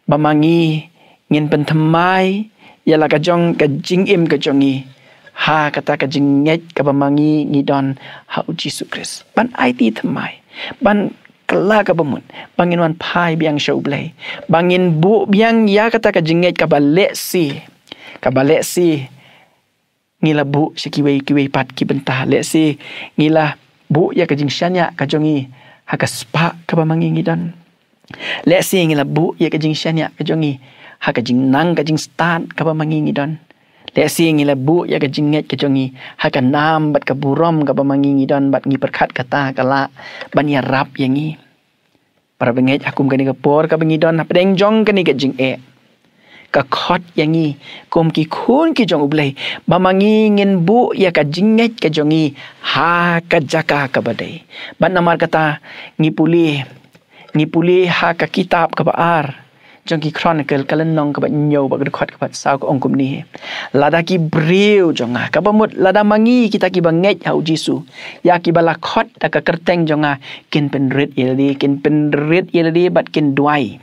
ba ma ngi ngin pynthymmai ïa la ka jong ka jingim ka jong ngi ha kata ka jingngeit kaba ma ngi ngi don ha u Jisu Khrist. Ban aiti thymmai, ban kylla ka bamut ba ngin wan phai biang sha u Blei, ba ngin buh biang ïa kata ka jingngeit kaba lehse, kaba lehse ngi la buh sha kiwei kiwei pat ki bynta. Lehse ngi la buh ïa ka jingshaniah ka jong ngi ha ka spah kaba ma ngi ngi don. Lehse ngi la buh ïa ka jingshaniah ka jong ngi ha ka jingnang ka jingstad kaba ma ngi ngi don. Lehse ngi la buh ïa ka jingngeit ka jong ngi ha ka nam bad ka burom kaba ma ngi ngi don bad ngi pyrkhat kata ka lah ban ïarap ïa ngi. Para bangeit, ha kum kane ka por kaba ngi don hapdeng jong kane ka jingeh, ka khot ïa ngi kum ki khun ki jong u Blei ba ma ngi ngin buh ïa ka jingngeit ka jong ngi ha ka jaka kaba dei. Bad namar kata ngi pule, ngi pule ha ka kitab kaba ar jong ki Chronicle, ka lynnong kaba hynñiew bad ka dkhot kaba saw, ka ong kumne: Lada ki briew jong nga, kaba mut lada ma ngi kita kiba ngeit ha u Jisu, ïa kiba la khot da ka kyrteng jong nga, kin pynrit ïa lade, kin pynrit ïa lade bad kin duwai,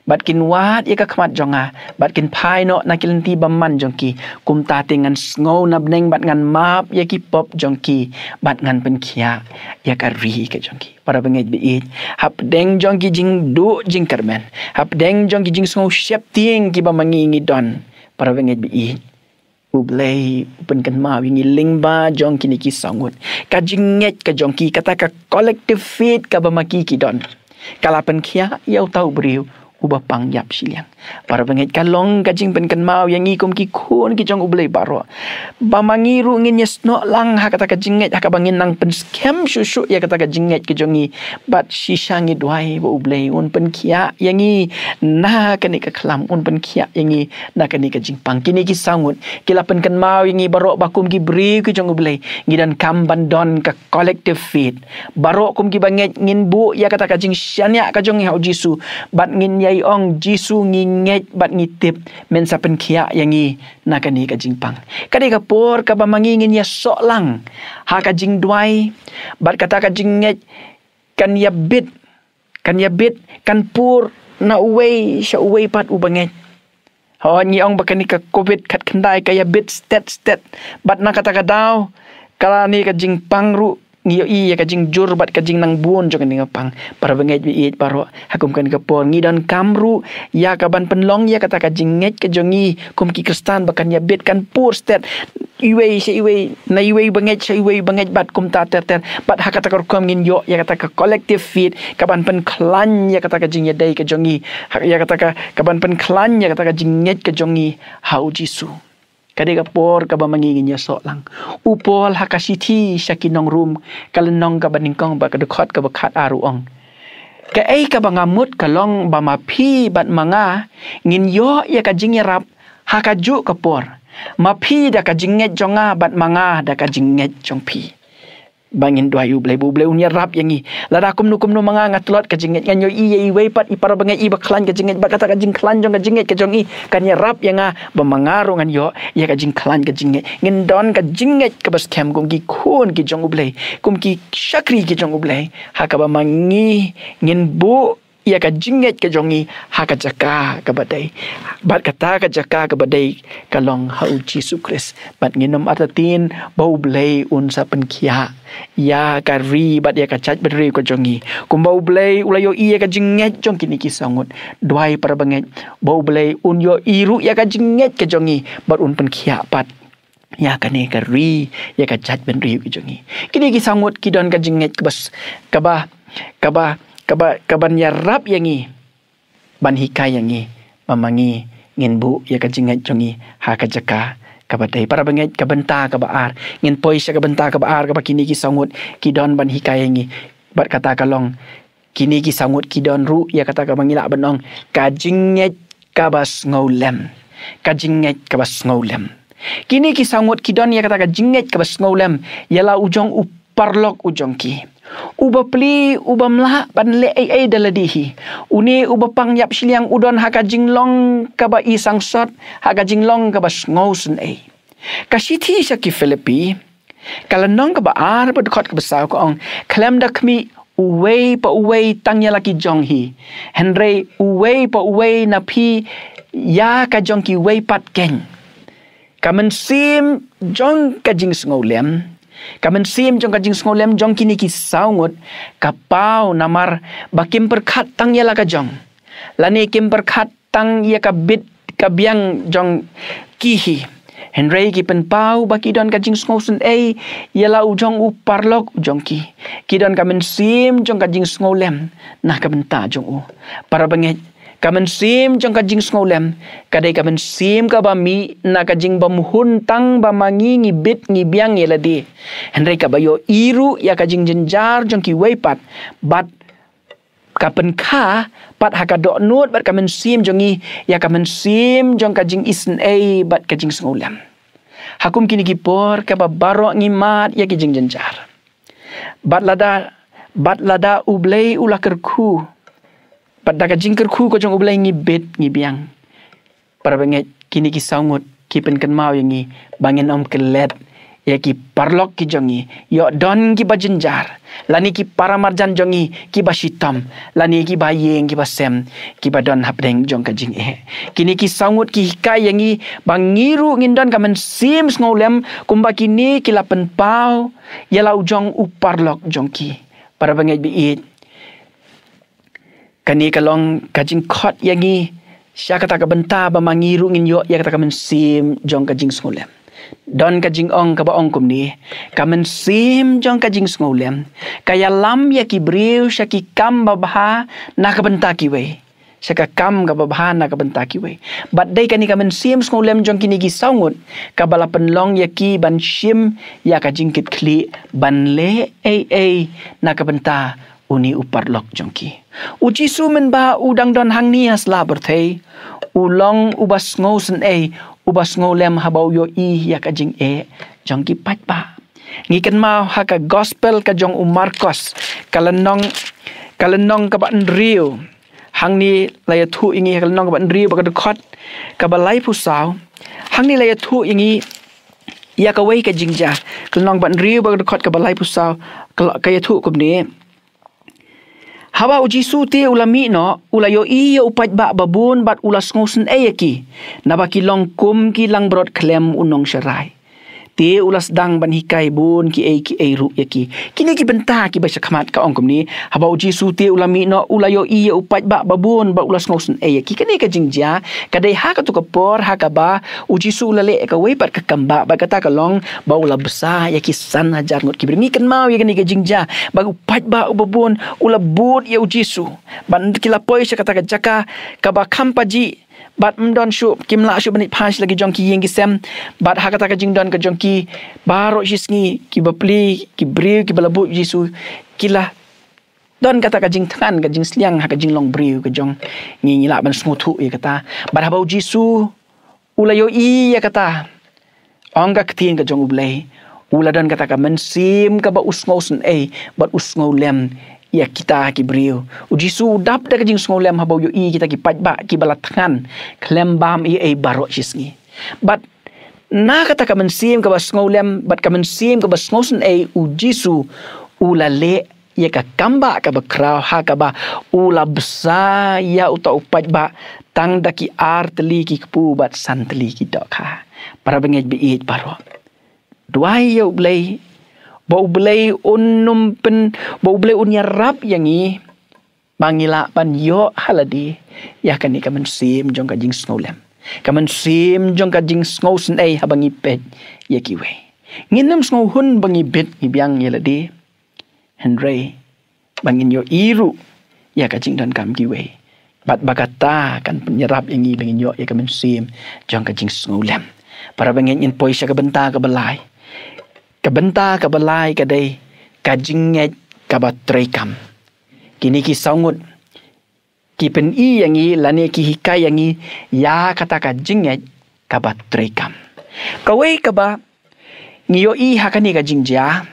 bad kin wad ïa ka khmat jong nga, bad kin phai noh na ki lynti bymman jong ki, kumta te ngan sngew na bneng bad ngan map ïa ki pop jong ki bad ngan pynkhiah ïa ka ri ka jong ki. Para bangeit baieit, hapdeng jong ki jingduh jingkyrmen, hapdeng jong ki jingsngew sheptieng kiba ma ngi ngi don, para bangeit baieit, u Blei u pynkynmaw ïa ngi lyngba jong kine ki saw ngut, ka jingngeit ka jong ki, kata ka collective faith kaba ma ki ki don, ka la pynkhiah ïa uta u briew uba pang ïap shiliang. Para bangeit, ka long ka jingpynkynmaw ïa ngi kum ki khun ki jong u Blei baroh, ba ma ngi ruh ngin ïasnoh lang ha kata ka jingngeit ha kaba ngin nang pynskhem shuh shuh ïa kata ka jingngeit ka jong ngi. Bad shisha ngi duwai ba u Blei un pynkhiah ïa ngi na kane ka khlam, un pynkhiah ïa ngi na kane ka jingpang. Kine ki saw ngut ki la pynkynmaw ïa ngi baroh ba kum ki briew ki jong u Blei, ngi donkam ban don ka collective faith. Baroh kum kiba ngeit ngin buh ïa kata ka jingshaniah ka jong ngi ha u Jisu, bad ngin ïai ong: Jisu, ngi ngeit bad ngi tip men sa pynkhiah ïa ngi na kane ka jingpang. Ka dei ka por kaba ma ngi ngin ïasoh lang ha ka jingduwai, bad kata ka jingngeit kan ïabit, kan ïabit, kan pur na uwei sha uwei pat uba ngeit. Hooid, ngi ong ba kane ka covid khatkhyndai ka ïabit stet stet, bad na kata ka daw, kane ka jingpang ruh ngi ïohi ïa ka jingjur bad ka jingnang bun jong kane ka pang. Para bangeit baieit baroh, ha kum kane ka por ngi donkam ruh ïa ka ban pynlong ïa kata ka jingngeit ka jong ngi kum ki Khristan ba kan ïabit, kan pur stet, iwei sha iwei, na iwei ba ngeit sha iwei ba ngeit, bad kumta ter ter. Bad ha kata ka rukom ngin ïoh ïa kata ka collective faith ka ban pynkhlaiñ ïa kata ka jingïadei ka jong ngi, ha, ïa kata ka, ka ban pynkhlaiñ ïa kata ka jingngeit ka jong ngi ha u Jisu. Ka dei ka por kaba ma ngi ngin ïasoh lang. U Paul ha ka shithi sha ki nong Rom, ka lynnong kaba nyngkong bad ka dkhot kaba khatar u ong: Kaei kaba nga mut ka long ba ma phi bad ma nga ngin ïoh ïa ka jingïarap ha kajuh ka por. Ma phi da ka jingngeit jong nga bad ma nga da ka jingngeit jong phi. Ba ngin duwai ïa u Blei, ba u Blei un ïarap ïa ngi. Lada kumno kumno ma nga nga tlot ka jingngeit, ngan ïohi ïa iwei pat i para bangeit iba khlaiñ ka jingngeit, bad kata ka jingkhlaiñ jong ka jingngeit ka jong i kan ïarap ïa nga ba ma nga ruh ngan ïoh ïa ka jingkhlaiñ ka jingngeit. Ngin don ka jingngeit kaba skhem kum ki khun ki jong u Blei, kum ki shakri ki jong u Blei, ha kaba ma ngi ngin buh ïa ka jingngeit ka jong ngi ha ka jaka kaba dei. Bad kata ka jaka kaba dei ka long ha u Jisu Khrist. Bad ngin ym artatien ba u Blei un sa pynkhiah ïa ka ri bad ïa ka jaitbynriew ka jong ngi, kumba u Blei u la ïohi ïa ka jingngeit jong kine ki saw ngut. Duwai, para bangeit, ba u Blei un ïohi ruh ïa ka jingngeit ka jong ngi bad un pynkhiah pat ïa kane ka ri, ïa ka jaitbynriew ka jong ngi. Kine ki saw ngut ki don ka jingngeit kaba s-, kaba, kaba, kaba, kaban ïarap ïa ngi, ban hikai ïa ngi ba ma ngi ngin buh ïa ka jingngeit jong ngi ha ka jaka kaba dei. Para bangeit, ka bynta kaba ar, ngin poi sha ka bynta kaba ar kaba kine ki saw ngut ki don ban hikai ïa ngi. Bad kata ka long, kine ki saw ngut ki don ruh ïa kata kaba ngi lah ban ong, ka jingngeit kaba sngewlem. Ka jingngeit kaba sngewlem. Kine ki saw ngut ki don ïa kata ka jingngeit kaba sngewlem ïa la u jong u paralok u jong ki. U bapli, u bym lah ban leh ei ei da lade hi. Une u bapang ïap shiliang u don ha ka jinglong kaba i sangsot, ha ka jinglong kaba sngewsynei. Ka shithi sha ki Philippi, ka lynnong kaba ar, bad dkhot kaba saw ka ong, khlem da khmih uwei pa uwei tang ïa la ki jong hi, hynrei uwei pa uwei na phi ïa ka jong kiwei pat keiñ. Ka mynsiem jong ka jingsngewlem, ka mynsiem jong ka jingsngewlem jong kine ki saw ngut, ka paw namar ba kim pyrkhat tang ïa la ka jong, lane kim pyrkhat tang ïa ka bit ka biang jong ki hi. Hynrei ki pynpaw ba ki don ka jingsngewsynei ïa la u jong u paralok u jong ki. Ki don ka mynsiem jong ka jingsngewlem na ka bynta jong u. Para bangeit, ka mynsiem jong ka jingsngewlem ka dei ka mynsiem kaba mih na ka jingbymhun tang ba ma ngi ngi bit ngi biang ïa lade. Hynrei kaba ïohi ruh ïa ka jingjynjar jong kiwei pat, bad ka pynkha pat ha ka dohnud bad ka mynsiem jong ngi ïa ka mynsiem jong ka jingisynei bad ka jingsngewlem. Ha kum kine ki por kaba baroh ngi mad ïa ki jingjynjar, bad lada, bad lada U Blei u la kyrkhu, bad da ka jingkyrkhu ka jong U Blei ngi bit ngi biang. Para bangeit, kine ki saw ngut ki pynkynmaw ïa ngi ba ngin ym klet ïa ki paralok ki jong ngi, ïoh don kiba jynjar, lane ki para marjan jong ngi kiba shitom, lane kiba ïeng kiba sem, kiba don hapdeng jong ka jingeh. Kine ki saw ngut ki hikai ïa ngi ba ngi ruh ngin don ka mynsiem sngewlem kumba kine ki la pynpaw ïa la u jong u paralok jong ki. Para bangeit ba ïeit, kane ka long ka jingkhot ïa ngi sha kata ka bynta ba ma ngi ruh ngin ïoh ïa kata ka mynsiem jong ka jingsngewlem. Don ka jingong kaba ong kumne, ka mynsiem jong ka jingsngewlem ka ïalam ïa ki briew sha ki kam babha na ka bynta kiwei, sha ka kam kaba bha na ka bynta kiwei. Bad dei kane ka mynsiem sngewlem jong kine ki saw ngut kaba la pynlong ïa ki ban shim ïa ka jingkitkhlieh ban leh ei ei na ka bynta une u paralok jong ki. U Jisu mynba u dang don hangne ha sla pyrthei, u long uba sngewsynei, uba sngewlem haba u ïohi ïa ka jingeh jong ki paidbah. Ngi kynmaw ha ka gospel ka jong u Markos, ka lynnong, ka lynnong kaba hynriew. Hangne la ïathuh ïa ngi ha ka lynnong kaba hynriew bad ka dkhot kaba laiphew saw. Hangne la ïathuh ïa ngi ïa kawei ka jingjia. Ka lynnong kaba hynriew bad ka dkhot kaba laiphew saw, ka la, ka ïathuh kumne. Haba u Jisu te u la mih noh, u la ïohi ïa u paidbah babun bad u la sngewsynei ïa ki, naba ki long kum ki langbrot khlem u nongsharai. Te u la sdang ban hikai bun kiei kiei ruh ïa ki. Kine ki bynta kiba shakhmat ka ong kumne, haba u Jisu te u la mih noh, u la ïohi ïa u paidbah babun bad u la sngewsynei ïa ki. Kane ka jingjia ka dei ha kato ka por ha kaba u Jisu u la leh ïa kawei pat ka kambah, bad kata ka long ba u la bsa ïa ki san hajar ngut ki briew. Ngi kynmaw ïa kane ka jingjia, ba u paidbah uba bun u la bud ïa u Jisu, bad ki la poi sha kata ka jaka kaba kham pajih, bad ym don shuh, kim lah shuh ban ïaid phai sha la ki jong ki ïing ki sem. Bad ha kata ka jingdon ka jong ki baroh shi sngi, ki bapli, ki briew kiba la bud ïa u Jisu, ki la don kata ka jingthngan, ka jingsliang ha ka jinglong briew ka jong ngi, ngi lah ban sngewthuh ïa kata. Bad haba u Jisu u la ïohi ïa kata, ong ka ktien ka jong U Blei, u la don kata ka mynsiem kaba u sngewsynei bad u sngewlem ïa kita ki briew. U Jisu u dap da ka jingsngewlem haba u ïohi kita ki paidbah kiba la thngan khlem bam ei ei baroh shi sngi. Bad na kata ka mynsiem kaba sngewlem bad ka mynsiem kaba sngewsynei, u Jisu u la leh ïa ka kambah kaba khraw ha kaba u la bsa ïa uta u paidbah tang da ki ar tylli ki kpu bad san tylli ki dohkha. Para bangeit ba ïeit baroh, duwai ïa U Blei ba U Blei un ym pyn, ba U Blei un ïarap ïa ngi ba ngi lah ban ïoh ha lade ïa kane ka mynsiem jong ka jingsngewlem, ka mynsiem jong ka jingsngewsynei haba ngi peit ïa kiwei. Ngin ym sngewhun ba ngi bit ngi biang ïa lade, hynrei ba ngin ïohi ruh ïa ka jingdonkam kiwei, bad ba kata kan pynïarap ïa ngi ba ngin ïoh ïa ka mynsiem jong ka jingsngewlem. Para bangeit, ngin poi sha ka bynta kaba lai. Ka bynta kaba lai ka dei ka jingngeit kaba treikam. Kine ki saw ngut ki pyni ïa ngi lane ki hikai ïa ngi ïa kata ka jingngeit kaba treikam. Kawei kaba ngi ïohi ha kane ka jingjia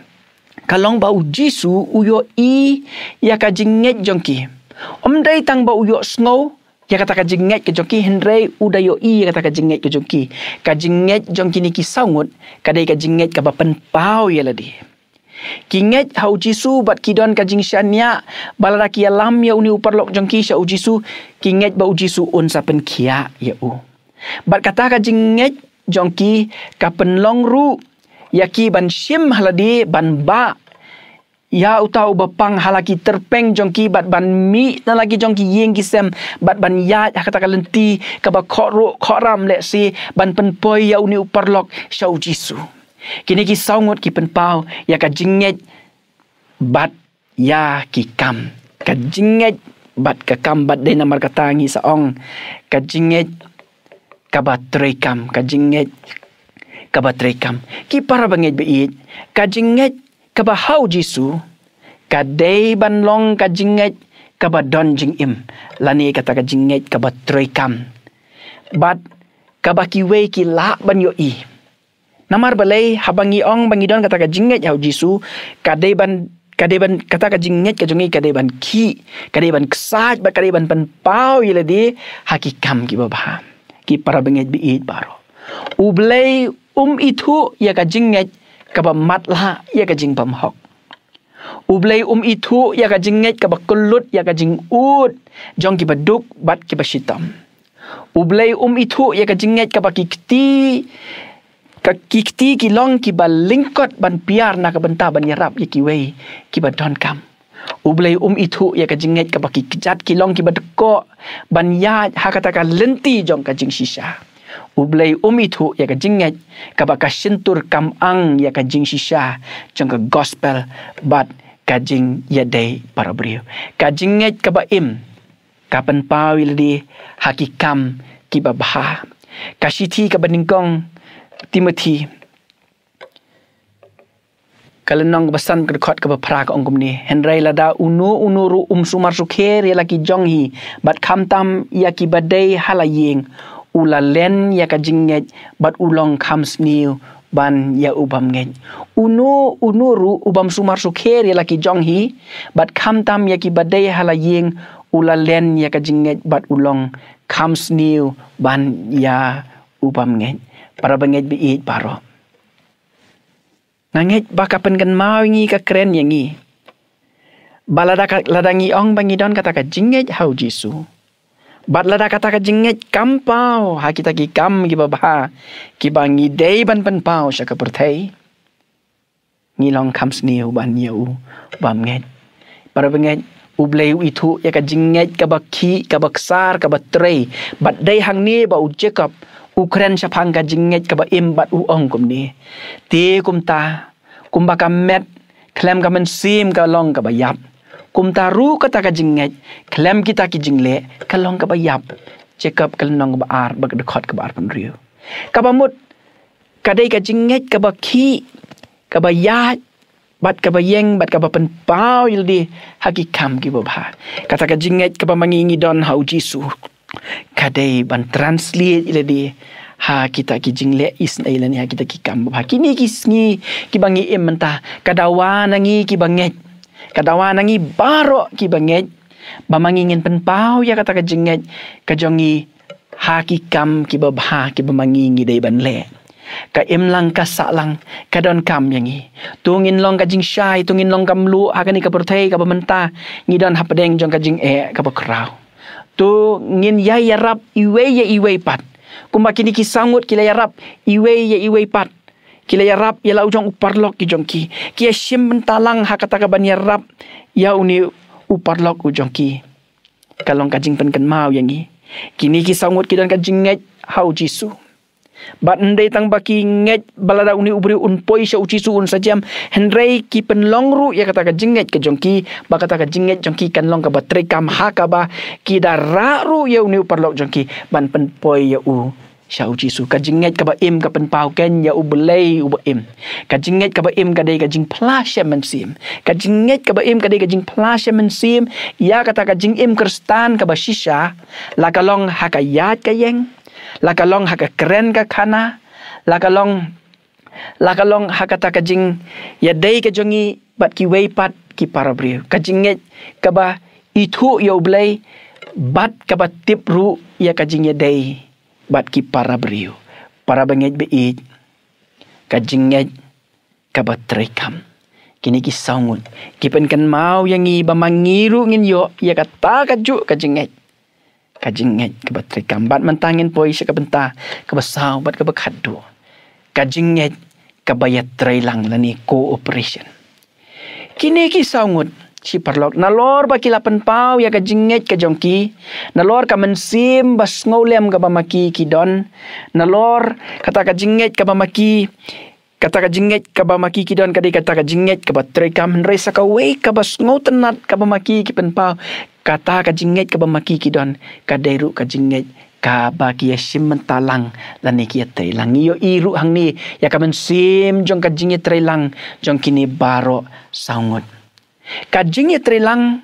ka long ba u Jisu u ïohi ïa ka jingngeit jong ki. Ym dei tang ba u ïohsngew ïa kata ka jingngeit ka jong ki, hynrei u da ïohi ïa kata ka jingngeit ka jong ki. Ka jingngeit jong kine ki saw ngut ka dei ka jingngeit kaba pynpaw ïa lade. Ki ngeit ha u Jisu bad ki don ka jingshaniah ba lada ki ïalam ïa une u paralok jong ki sha u Jisu, ki ngeit ba u Jisu un sa pynkhiah ïa u. Bad kata ka jingngeit jong ki ka pynlong ruh ïa ki ban shim ha lade, ban bah ïa uta uba pang ha la ki tyrpeng jong ki, bad ban mih na la ki jong ki ïing ki sem, bad ban ïaid ha kata ka lynti kaba khohruh khohram lehse, ban pynpoi ïa une u paralok sha u Jisu. Kine ki saw ngut ki pynpaw ïa ka jingngeit bad ïa ki kam. Ka jingngeit bad ka kam, bad dei namar kata ngi sa ong ka jingngeit kaba treikam, ka jingngeit kaba treikam. Ki para bangeit baieit, ka jingngeit kaba ha u Jisu ka dei ban long ka jingngeit kaba don jingim, lane kata ka jingngeit kaba treikam, bad kaba kiwei ki lah ban ïohi. Namar balei? Haba ngi ong ba ngi don kata ka jingngeit ha u Jisu, ka dei ban, ka dei ban, kata ka jingngeit ka jong ngi ka dei ban khih, ka dei ban ksaid, bad ka dei ban pynpaw ïa lade ha ki kam kiba bha. Ki para bangeit baieit baroh, U Blei um ithuh ïa ka jingngeit kaba matlah ïa ka jingbymhok. U Blei um ithuh ïa ka jingngeit kaba kyllut ïa ka jingud jong kiba duk bad kiba shitom. U Blei um ithuh ïa ka jingngeit kaba ki kti, ka ki kti ki long kiba lyngkot ban piar na ka bynta ban ïarap ïa kiwei kiba donkam. U Blei um ithuh ïa ka jingngeit kaba ki kjat ki long kiba dkoh ban ïaid ha kata ka lynti jong ka jingshisha. U Blei um ithuh ïa ka jingngeit kaba ka shyntur kam ang ïa ka jingshisha jong ka gospel bad ka jingïadei para briew. Ka jingngeit kaba im ka pynpaw ïa lade ha ki kam kiba bha. Ka shithi kaba nyngkong Timothi, ka lynnong kaba san, ka dkhot kaba phra, ka ong kumne: Hynrei lada uno uno ruh um sumar sukher ïa la ki jong hi, bad khamtam ïa kiba dei ha la ïing, u la len ïa ka jingngeit bad u long kham sniew ban ïa u bym ngeit. Uno uno ruh u bym sumar sukher ïa la ki jong hi, bad khamtam ïa kiba dei ha la ïing, u la len ïa ka jingngeit bad u long kham sniew ban ïa u bym ngeit. Para bangeit baieit baroh, nga ngeit ba ka pynkynmaw ïa ngi, ka kren ïa ngi ba lada ka, lada ngi ong ba ngi don kata ka jingngeit ha u Jisu, bad lada kata ka jingngeit kam paw ha kita ki kam kiba bha kiba ngi dei ban pynpaw sha ka pyrthei, ngi long kham sniew ban ïa u bym ngeit. Para bangeit, U Blei u ithuh ïa ka jingngeit kaba khih, kaba ksar, kaba trei. Bad dei hangne ba u Jakob u kren shaphang ka jingngeit kaba im bad u ong kumne: Te kumta, kumba ka met khlem ka mynsiem ka long kaba ïap, kumta ruh kata ka jingngeit khlem kita ki jingleh ka long kaba ïap. Jakob ka lynnong kaba ar, bad ka dkhot kaba arphew hynriew. Kaba mut, ka dei ka jingngeit kaba khih, kaba ïaid, bad kaba ïeng, bad kaba pynpaw ïa lade ha ki kam kiba bha. Kata ka jingngeit kaba ma ngi ngi don ha u Jisu ka dei ban translate ïa lade ha kita ki jingleh isynei lane ha kita ki kam ba bha. Kine ki sngi kiba ngi im mynta, ka dawa na ngi kiba ngeit, ka dawa na ngi baroh kiba ngeit, ba ma ngi ngin pynpaw ïa kata ka jingngeit ka jong ngi ha ki kam kiba bha kiba ma ngi ngi dei ban leh. Ka im lang, ka sah lang, ka donkam ïa ngi. To ngin long ka jingshai, to ngin long ka mluh ha kane ka pyrthei kaba mynta ngi don hapdeng jong ka jingeh kaba khraw. To ngin ïai ïarap iwei ïa iwei pat, kumba kine ki saw ngut ki la ïarap iwei ïa iwei pat. Ki la ïarap ïa la u jong u paralok ki jong ki. Ki ïashim bynta lang ha kata kaban ïarap ïa une u paralok u jong ki. Ka long ka jingpynkynmaw ïa ngi. Kine ki saw ngut ki don ka jingngeit ha u Jisu. Bad ym dei tang ba ki ngeit ba lada une u briew un poi sha u Jisu un sa jem, hynrei ki pynlong ruh ïa kata ka jingngeit ka jong ki, ba kata ka jingngeit jong ki kan long kaba treikam, ha kaba ki da rah ruh ïa une u paralok jong ki ban pynpoi ïa u sha u Jisu. Ka jingngeit kaba im ka pynpaw kein ïa U Blei uba im. Ka jingngeit kaba im ka dei ka jingphla shem mynsiem. Ka jingngeit kaba im ka dei ka jingphla shem mynsiem ïa kata ka jingim Khristan kaba shisha, la ka long ha ka ïaid ka ïeng, la ka long ha ka kren ka khana, la ka long, la ka long ha kata ka jingïadei ka jong ngi bad kiwei pat ki para briew. Ka jingngeit kaba ithuh ïa U Blei bad kaba tip ruh ïa ka jingïadei bad ki para briew. Para bangeit ba ïeit, ka jingngeit kaba treikam. Kine ki saw ngut ki pynkynmaw ïa ngi ba ma ngi ruh ngin ïoh ïa kata kajuh ka jingngeit. Ka jingngeit kaba treikam. Bad mynta ngin poi sha ka bynta kaba saw bad kaba khatduh. Ka jingngeit kaba ïatreilang lane cooperation. Kine ki saw ngut shi paralok, nalor ba ki la pynpaw ïa ka jingngeit ka jong ki, nalor ka mynsiem ba sngewlem kaba ma ki ki don, nalor kata ka jingngeit kaba ma ki, kata ka jingngeit kaba ma ki ki don ka dei kata ka jingngeit kaba treikam, hynrei sa kawei kaba sngewtynnat kaba ma ki ki pynpaw, kata ka jingngeit kaba ma ki ki don ka dei ruh ka jingngeit kaba ki ïashim bynta lang lane ki ïatreilang. Ngi ïohi ruh hangne ïa ka mynsiem jong ka jingïatreilang jong kine baroh saw ngut. Ka jingïatreilang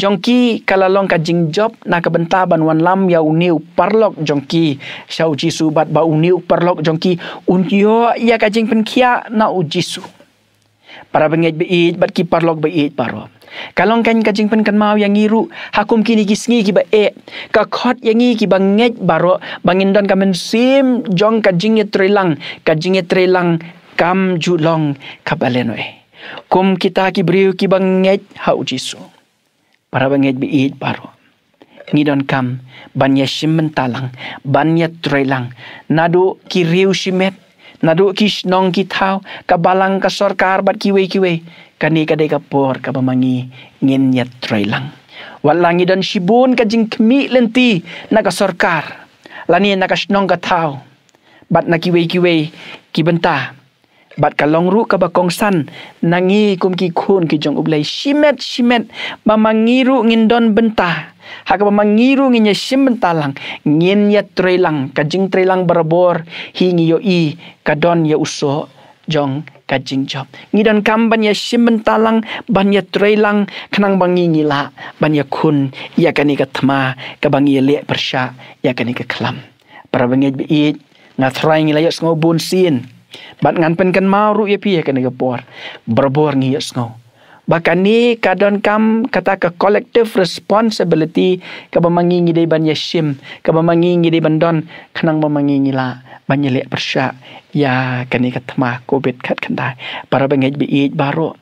jong ki ka la long ka jingjop na ka bynta ban wanlam ïa une u paralok jong ki sha U Jisu, bad ba une u paralok jong ki un ïoh ïa ka jingpynkhiah na U Jisu. Para bangeit ba ïeit bad ki paralok ba ïeit baroh, ka long kan ka jingpynkynmaw ïa ngi ruh ha kum kine ki sngi kiba eh. Ka khot ïa ngi kiba ngeit baroh ba ngin don ka mynsiem jong ka jingïatreilang, ka jingïatreilang kam ju long kaba lehnohei. Kum kita ki briew kiba ngeit ha U Jisu, para bangeit ba ïeit baroh, ngi donkam ban ïashim bynta lang, ban ïatreilang, naduh ki riew shimet, naduh ki shnong ki thaw, ka balang ka sorkar bad kiwei kiwei. Kane ka dei ka por kaba ma ngi ngin ïatreilang. Wat la ngi don shibun ka jingkhmih lynti na ka sorkar lane na ka shnong ka thaw bad na kiwei kiwei ki bynta, bad ka long ruh kaba kongsan na ngi kum ki khun ki jong U Blei. Shimet shimet ba ma ngi ruh ngin don bynta, ha kaba ma ngi ruh ngin ïashim bynta lang, ngin ïatreilang. Ka jingtreilang barabor hi ngi ïohi ka don ïa u soh jong ka jingjop. Ngi donkam ban ïashim bynta lang, ban ïatreilang, khnang ba ngi ngi lah ban ïakhun ïa kane ka thma kaba ngi ïaleh pyrshah ïa kane ka khlam. Para bangeit ba ïeit, nga tharai ngi la ïohsngew bun sien bad ngan pynkynmaw ruh ïa phi ha kane ka por. Barabor ngi ïohsngew ba kane ka donkam kata ka collective responsibility kaba ma ngi ngi dei ban ïashim, kaba ma ngi ngi dei ban don, khnang ba ma ngi ngi lah ban ïaleh pyrshah ïa kane ka thma covid khatkhyndai. Para bangeit ba ïeit baroh,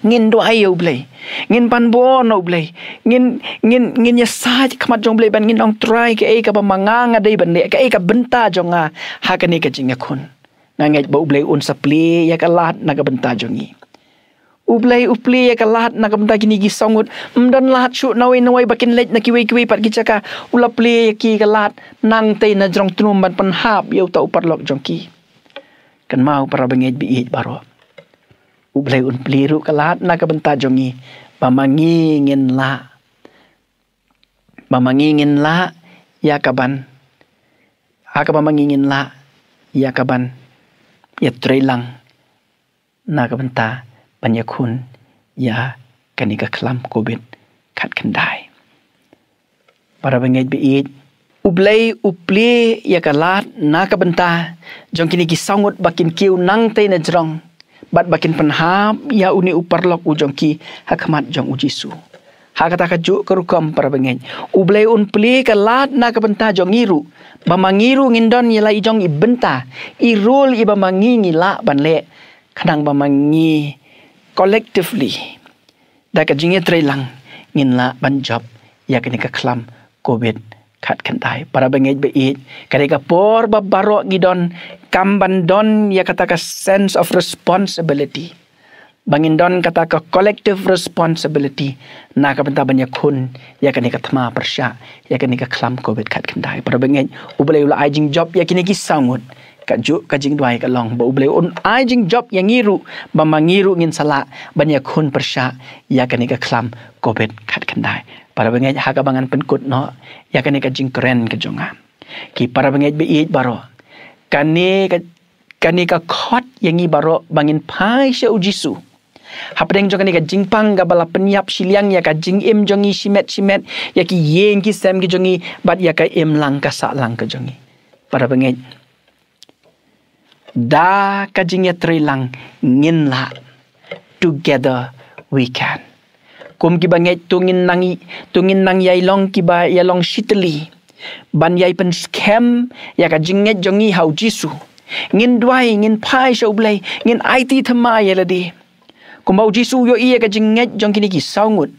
ngin duwai ïa U Blei, ngin pan bor na U Blei, ngin, ngin, ngin ïasaid ha khmat jong U Blei ban ngin ong, Trai, kaei kaba ma nga nga dei ban leh, kaei ka bynta jong nga ha kane ka jingïakhun. Nga ngeit ba U Blei un sa plie ïa ka lad na ka bynta jong ngi. U Blei u plie ïa ka lad na ka bynta kine ki saw ngut. Ym don lad shuh nawei nawei ba kin leit na kiwei kiwei pat ki jaka. U la plie ïa ki ka lad nangtei na jrong tnum ban pynhap ïa uta u paralok jong ki. Kynmaw para bangeit ba ïeit baroh, U Blei un plie ruh ka lad na ka bynta jong ngi, ba ma ngi ngin lah, ba ma ngi ngin lah ïa kaban, ha kaba ma ngi ngin lah ïa kaban ïatreilang na ka bynta ban ïakhun ïa kane ka khlam covid khatkhyndai. Para bangeit ba ïeit, U Blei u plie ïa ka lad na ka bynta jong kine ki saw ngut ba kin kiew nangtei na jrong bad ba kin pynhap ïa une u paralok u jong ki ha khmat jong U Jisu. Ha kata kajuh ka rukom para bangeit, U Blei un plie ka lad na ka bynta jong ngi ruh, ba ma ngi ruh ngin don ïa la i jong i bynta, i role iba ma ngi ngi lah ban leh, khnang ba ma ngi collectively, da ka jingïatreilang, ngin lah ban jop ïa kane ka khlam covid khatkhyndai. Para bangeit ba ïeit, ka dei ka por ba baroh ngi donkam ban don ïa kata ka sense of responsibility, ba ngin don kata ka collective responsibility na ka bynta ban ïakhun ïa kane ka thma pyrshah ïa kane ka khlam covid khatkhyndai. Para bangeit, U Blei u la ai jingjop ïa kine ki saw ngut. Kajuh ka jingduwai ka long ba U Blei un ai jingjop ïa ngi ruh, ba ma ngi ruh ngin sa lah ban ïakhun pyrshah ïa kane ka khlam covid khatkhyndai. Para bangeit, ha kaba ngan pynkut noh ïa kane ka jingkren ka jong nga, ki para bangeit ba ïeit baroh, kane ka, kane ka khot ïa ngi baroh ba ngin phai sha U Jisu hapdeng jong kane ka jingpang kaba la pynïap shiliang ïa ka jingim jong ngi shimet shimet, ïa ki ïing ki sem ki jong ngi bad ïa ka imlang ka sahlang ka jong ngi. Para bangeit, da ka jingïatreilang ngin lah Together we can. Kum kiba ngeit to ngin nang i, to ngin nang ïai long kiba ïa long shiteli. Ban ïai pynskhem ïa ka jingngeit jong ngi ha u Jisu. Ngin duwai, ngin phai sha u Blei, ngin aiti thymmai ïa lade. Kumba u Jisu u ïohi ïa ka jingngeit jong kine ki saw ngut.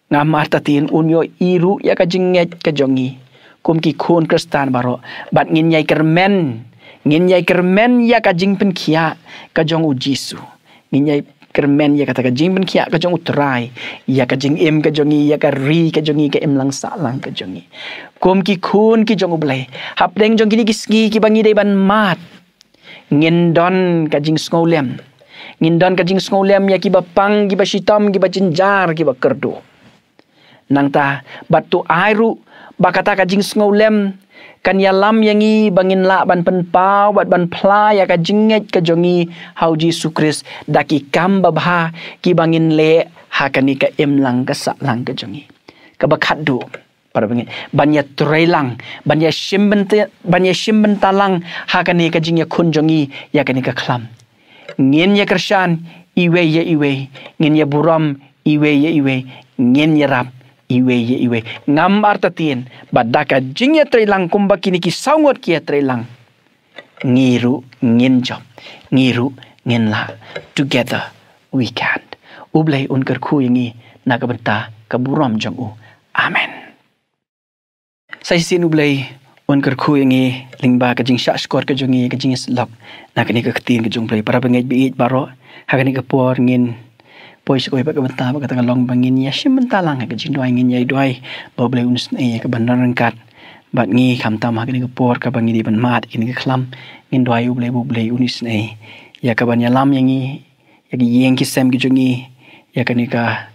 Ngam artatien un ïohi ruh ïa ka jingngeit ka jong ngi. Kum ki khun Khristan baroh. Bad ngin ïai kyrmen. Ngin ïai kyrmen ïa ka jingpynkhiah ka jong u Jisu. Ngin ïai kyrmen ïa kata ka jingpynkhiah ka jong u Trai. Ïa ka jingim ka jong ngi, ïa ka ri ka jong ngi, ka imlang sahlang ka jong ngi. Kum ki khun ki jong u Blei. Hapdeng jong kine ki sngi kiba ngi dei ban mad. Ngin don ka jingsngewlem. Ngin don ka jingsngewlem ïa kiba pang, kiba shitom, kiba jynjar, kiba kyrduh. Nangta, bad to ai ruh, ba kata ka jingsngewlem, kan ïalam ïa ngi ba ngin lah ban pynpaw, bad ban phla ïa ka jingngeit ka jong ngi ha u Jisu Khrist, da ki kam babha, kiba ngin leh, ha kane ka imlang ka sahlang ka jong ngi. Kaba khatduh. Para bangeit, ban ïatreilang, ban ïashim bynta, ban ïashim bynta lang, ha kane ka jingïakhun jong ngi, ïa kane ka khlam. Ngin ïakyrshan, iwei ïa iwei, ngin ïaburom, iwei ïa iwei, ngin ïarap, iwei ïa iwei. Ngam artatien, ba da ka jingïatreilang kumba kine ki saw ngut ki ïatreilang. Ngi ruh ngin jop, ngi ruh ngin lah. Together we can. U Blei un kyrkhu ïa ngi, na ka bynta ka burom jong u. Amen. Sa shisien u Blei un kyrkhu ïa ngi lyngba ka jingshah shkor ka jong ngi, ka jingïasyllok na kane ka ktien ka jong u Blei. Para bangeit ba ïeit baroh, ha kane ka por ngin poi sha kawei pat ka bynta, ba kata ka long ba ngin ïashim bynta lang ha ka jingduwai. Ngin ïai duwai ba u Blei un isynei ïa kaban don ryngkat bad ngi, khamtam ha kane ka por kaba ngi dei ban mad ïa kane ka khlam. Ngin duwai u Blei ba u Blei un isynei ïa kaban ïalam ïa ngi, ïa ki ïing ki sem ki jong ngi, ïa kane ka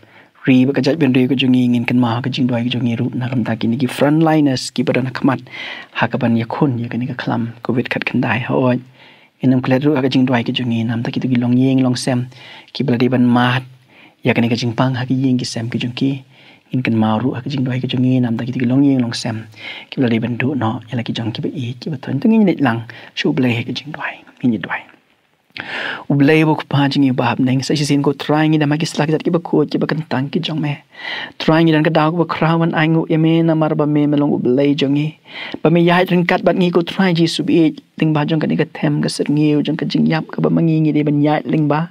ri bad ka jaitbynriew ka jong ngi. Ngin kynmaw ha ka jingduwai ka jong ngi ruh na ka bynta kine ki frontliners kiba don ha khmat ha kaban ïakhun ïa kane ka khlam covid khatkhyndai. Hooid, ngin ym klet ruh ha ka jingduwai ka jong ngi na ka bynta kito ki longïing longsem kiba la dei ban mad ïa kane ka jingpang ha ki ïing ki sem ki jong ki. Ngin kynmaw ruh ha ka jingduwai ka jong ngi na ka bynta kito ki longïing longsem kiba la dei ban duh noh ïa la ki jong kiba ïeit kiba thoiñ. To ngin ïa leit lang sha u Blei ha ka jingduwai. Ngin ïa duwai. U Blei uba u Kpa jong ngi uba ha bneng, sa shisien ko Trai ngi don ha ki slajat kiba khuid kiba kyntang ki jong me. Trai ngi don ka daw kaba khraw ban ainguh ïa me namar ba me, me long u Blei jong ngi. Ba me ïaid ryngkat bad ngi ko Trai Jisu baieit, lyngba jong kane ka them ka syrngiew jong ka jingïap kaba ma ngi ngi dei ban ïaid lyngba.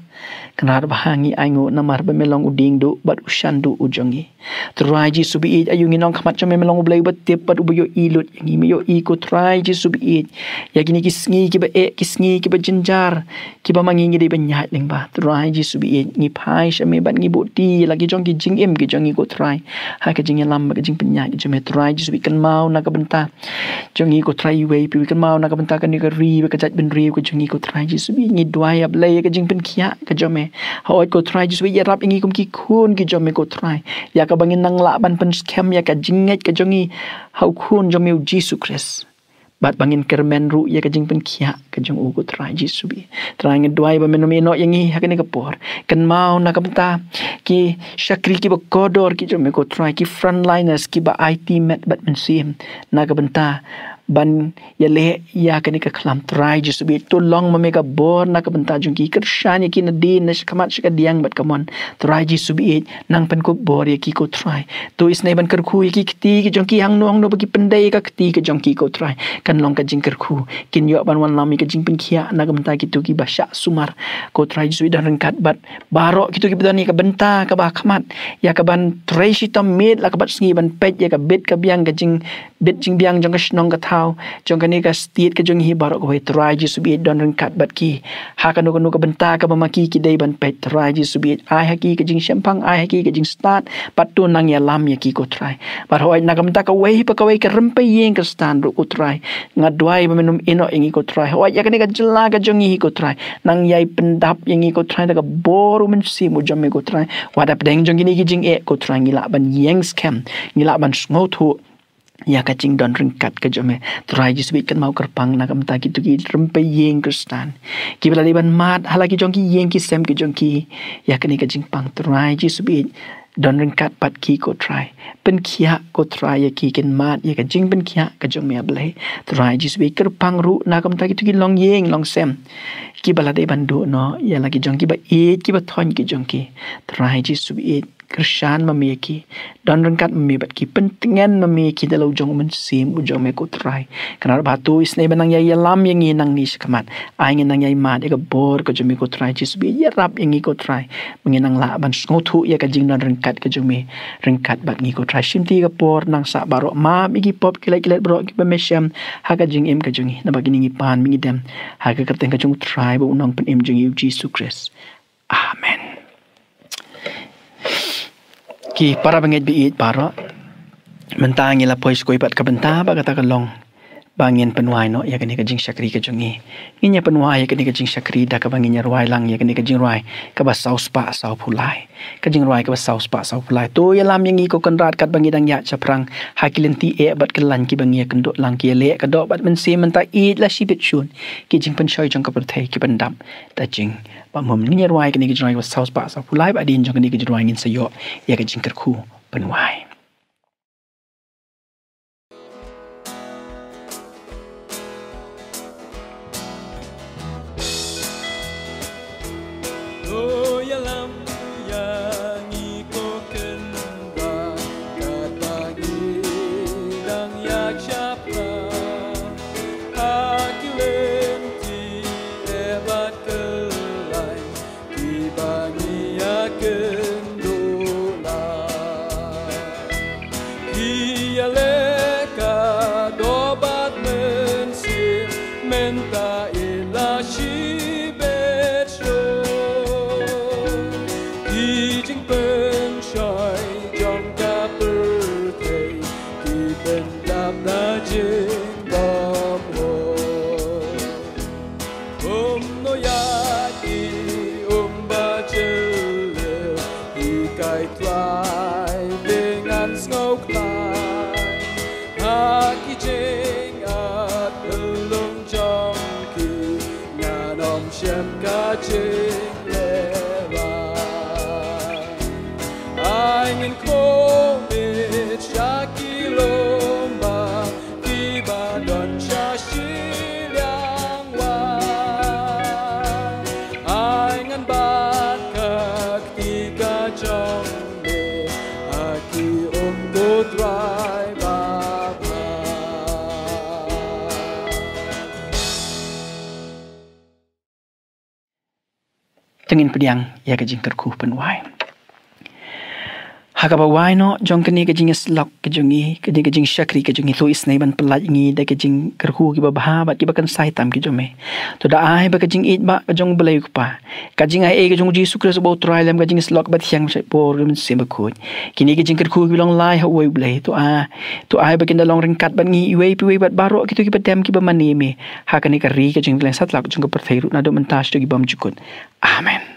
Kynrad ba ha ngi ainguh namar ba me long u diengduh bad u shanduh u jong ngi. Trai Jisu baieit, aïu ngin ong khmat jong me, me long u Blei uba tip bad uba ïohi lut ïa ngi. Me ïohi ko Trai Jisu baieit ïa kine ki sngi kiba eh, ki sngi kiba jynjar kiba ma ngi ngi dei ban ïaid lyngba. Trai Jisu baieit, ngi phai sha me bad ngi buh ti ïa la ki jong ki jingim ki jong ngi ko Trai ha ka jingïalam bad ka jingpynïaid ki jong me. Trai Jisu baieit, kynmaw na ka bynta jong ngi ko Trai iwei pa iwei, kynmaw na ka bynta kane ka ri bad ka jaitbynriew ka jong ngi ko Trai Jisu baieit. Ngi duwai, A Blei, ïa ka jingpynkhiah ka jong me. Hooid ko Trai Jisu baieit, ïarap ïa ngi kum ki khun ki jong me ko Trai, ïa kaba ngin nang lah ban pynskhem ïa ka jingngeit ka jong ngi ha u Khun jong me u Jisu Khrist. Bad ba ngin kyrmen ruh ïa ka jingpynkhiah ka jong u ko Trai Jisu baieit. Trai, ngi duwai ba men ym ïehnoh ïa ngi ha kane ka por. Kynmaw na ka bynta ki shakri kiba kordor ki jong me ko Trai, ki frontliners kiba aiti met bad mynsiem na ka bynta ban ïaleh ïa kane ka khlam. Trai Jisu baieit, to long ma me ka bor na ka bynta jong ki. Kyrshan ïa ki nadien, na shakhmat, shakadiang bad kamon. Trai Jisu baieit, nang pynkup bor ïa ki ko Trai. To isynei ban kyrkhu ïa ki kti ki jong ki, hangno hangno ba ki pyndei ïa ka kti ka jong ki ko Trai, kan long ka jingkyrkhu. Kin ïoh ban wanlam ïa ka jingpynkhiah na ka bynta kito kiba shah sumar. Ko Trai Jisu baieit, don ryngkat bad baroh kito kiba don ïa ka bynta kaba ha khmat, ïa kaban trei shitom miet la ka bad sngi ban peit ïa ka bit ka biang, ka jing bit jingbiang jong ka shnong ka thaw, jong kane ka state ka jong ngi baroh kawei. Trai Jisu baieit, don ryngkat bad ki ha kano kano ka bynta kaba ma ki ki dei ban peit. Trai Jisu baieit, ai ha ki ka jingshemphang, ai ha ki ka jingstad, bad to nang ïalam ïa ki ko Trai. Bad hooid, na ka bynta kawei pa kawei ka rympei ïing Khristan ruh ko Trai, nga duwai ba men ym ïehnoh ïa ngi ko Trai. Hooid, ïa kane ka jylla ka jong ngi hi ko Trai, nang ïai pyndap ïa ngi ko Trai da ka bor u Mynsiem u jong me ko Trai. Wat hapdeng jong kine ki jingeh ko Trai, ngi lah ban ïeng skhem, ngi lah ban sngewthuh ïa ka jingdon ryngkat ka jong me. Trai Jisu baieit, kynmaw kyrpang na ka bynta kito ki rympei ïing Khristan kiba la dei ban mad ha la ki jong ki ïing ki sem ki jong ki ïa kane ka jingpang. Trai Jisu baieit, don ryngkat bad ki ko Trai. Pynkhiah ko Trai ïa ki, kin mad ïa ka jingpynkhiah ka jong me, A Blei. Trai Jisu baieit, kyrpang ruh na ka bynta kito ki longïing longsem kiba la dei ban duh noh ïa la ki jong ki ba ïeit, kiba thoh ki jong ki. Trai Jisu ba ïeit, kyrshan ma me ïa ki, don ryngkat ma me bad ki, pyntngen ma me ïa ki da la u jong u Mynsiem u jong me ko Trai. Kane bad to isynei ban nang ïa ïalam ïa ngi nangne shakhmat. Ai ngin nang ïa ïa mad ïa ka bor ka jong me ko Trai Jisu ba ïarap ïa ngi ko Trai. Ba ngin nang lah ban sngewthuh ïa ka jingdon ryngkat ka jong me ryngkat bad ngi ko Trai. Shim te ka por nang sah baroh, map ïa ki pop ki lait ki lait baroh kiba me shem ha ka jingim ka jong ngi. Naba kine ngi pan ba ngi dem ha ka kyrteng ka jong u Trai bad u Nongpynim jong ngi u Jisu Khrist. Amen. Ki para bangeit ba ïeit baroh, mynta ngi la poi sha kawei pat ka bynta ba kata ka long ba ngin pynwai noh ïa kane ka jingshakri ka jong ngi. Ngin ïa pynwai ïa kane ka jingshakri da kaba ngin ïa rwai lang ïa kane ka jingrwai kaba saw spah saw phew lai. Ka jingrwai kaba saw spah saw phew lai. To ïalam ïa ngi ko Kynrad katba ngi dang ïaid shaphrang ha ki lynti eh bad kyllaiñ kiba ngi ïa kynduh lang, ki ïaleh ka doh bad mynsiem mynta ïeit la shibit shun. Ki jingpynshoi jong ka pyrthei ki pyndap da jing. Bad mum ngin ïa rwai kane ka jingrwai kaba saw spah saw phew lai, bad hadien jong kane ka jingrwai ngin sa ïoh ïa ka jingkyrkhu pynwai. To ïalam ïa ngi ko Kynrad katba ngi dang ïaid shaphrang ha ki lynti eh bad kyllaiñ kiba ngi ïa kynduh lang. Ki ïaleh ka doh bad mynsiem mynta ïeit la shibit shun. Ki jingpynshoi jong ka pyrthei ki pyndap da jingbymhun. Um noh ïa ki, um ba jylliew, hikai Trai, te ngan sngewkhlaiñ ha ki jingat pynlong jong ki, ngan ym shem ka jinglehrain. Ai ngin khmih sha ki lum ba kiba don sha shiliang wai. Ai ngan bat ka kti ka jong me ha ki um ko Trai babha. To ngin pdiang ïa ka jingkyrkhu pynwai. Ha kaba wai noh jong kane ka jingïasyllok ka jong ngi, kane ka jingshakri ka jong ngi, to isynei ban pyllait ngi da ka jingkyrkhu kiba bha bad kiba kynsai tam ki jong me. To da ai ba ka jingïeit ba ka jong U Blei U Kpa, ka jingai ei ka jong U Jisu Khrist uba U Trai lem, ka jingïasyllok ba thiang shaphang U Mynsiem Bakhuid, kine ka jingkyrkhu kiba long lai ha uwei U Blei, to a, to ai ba kin da long ryngkat bad ngi iwei pa iwei bad baroh kito kiba dem kiba mane me ha kane ka ri ka jong ngi, lem satlak jong ka pyrthei ruh naduh mynta shaduh ki bymjukut. Amen.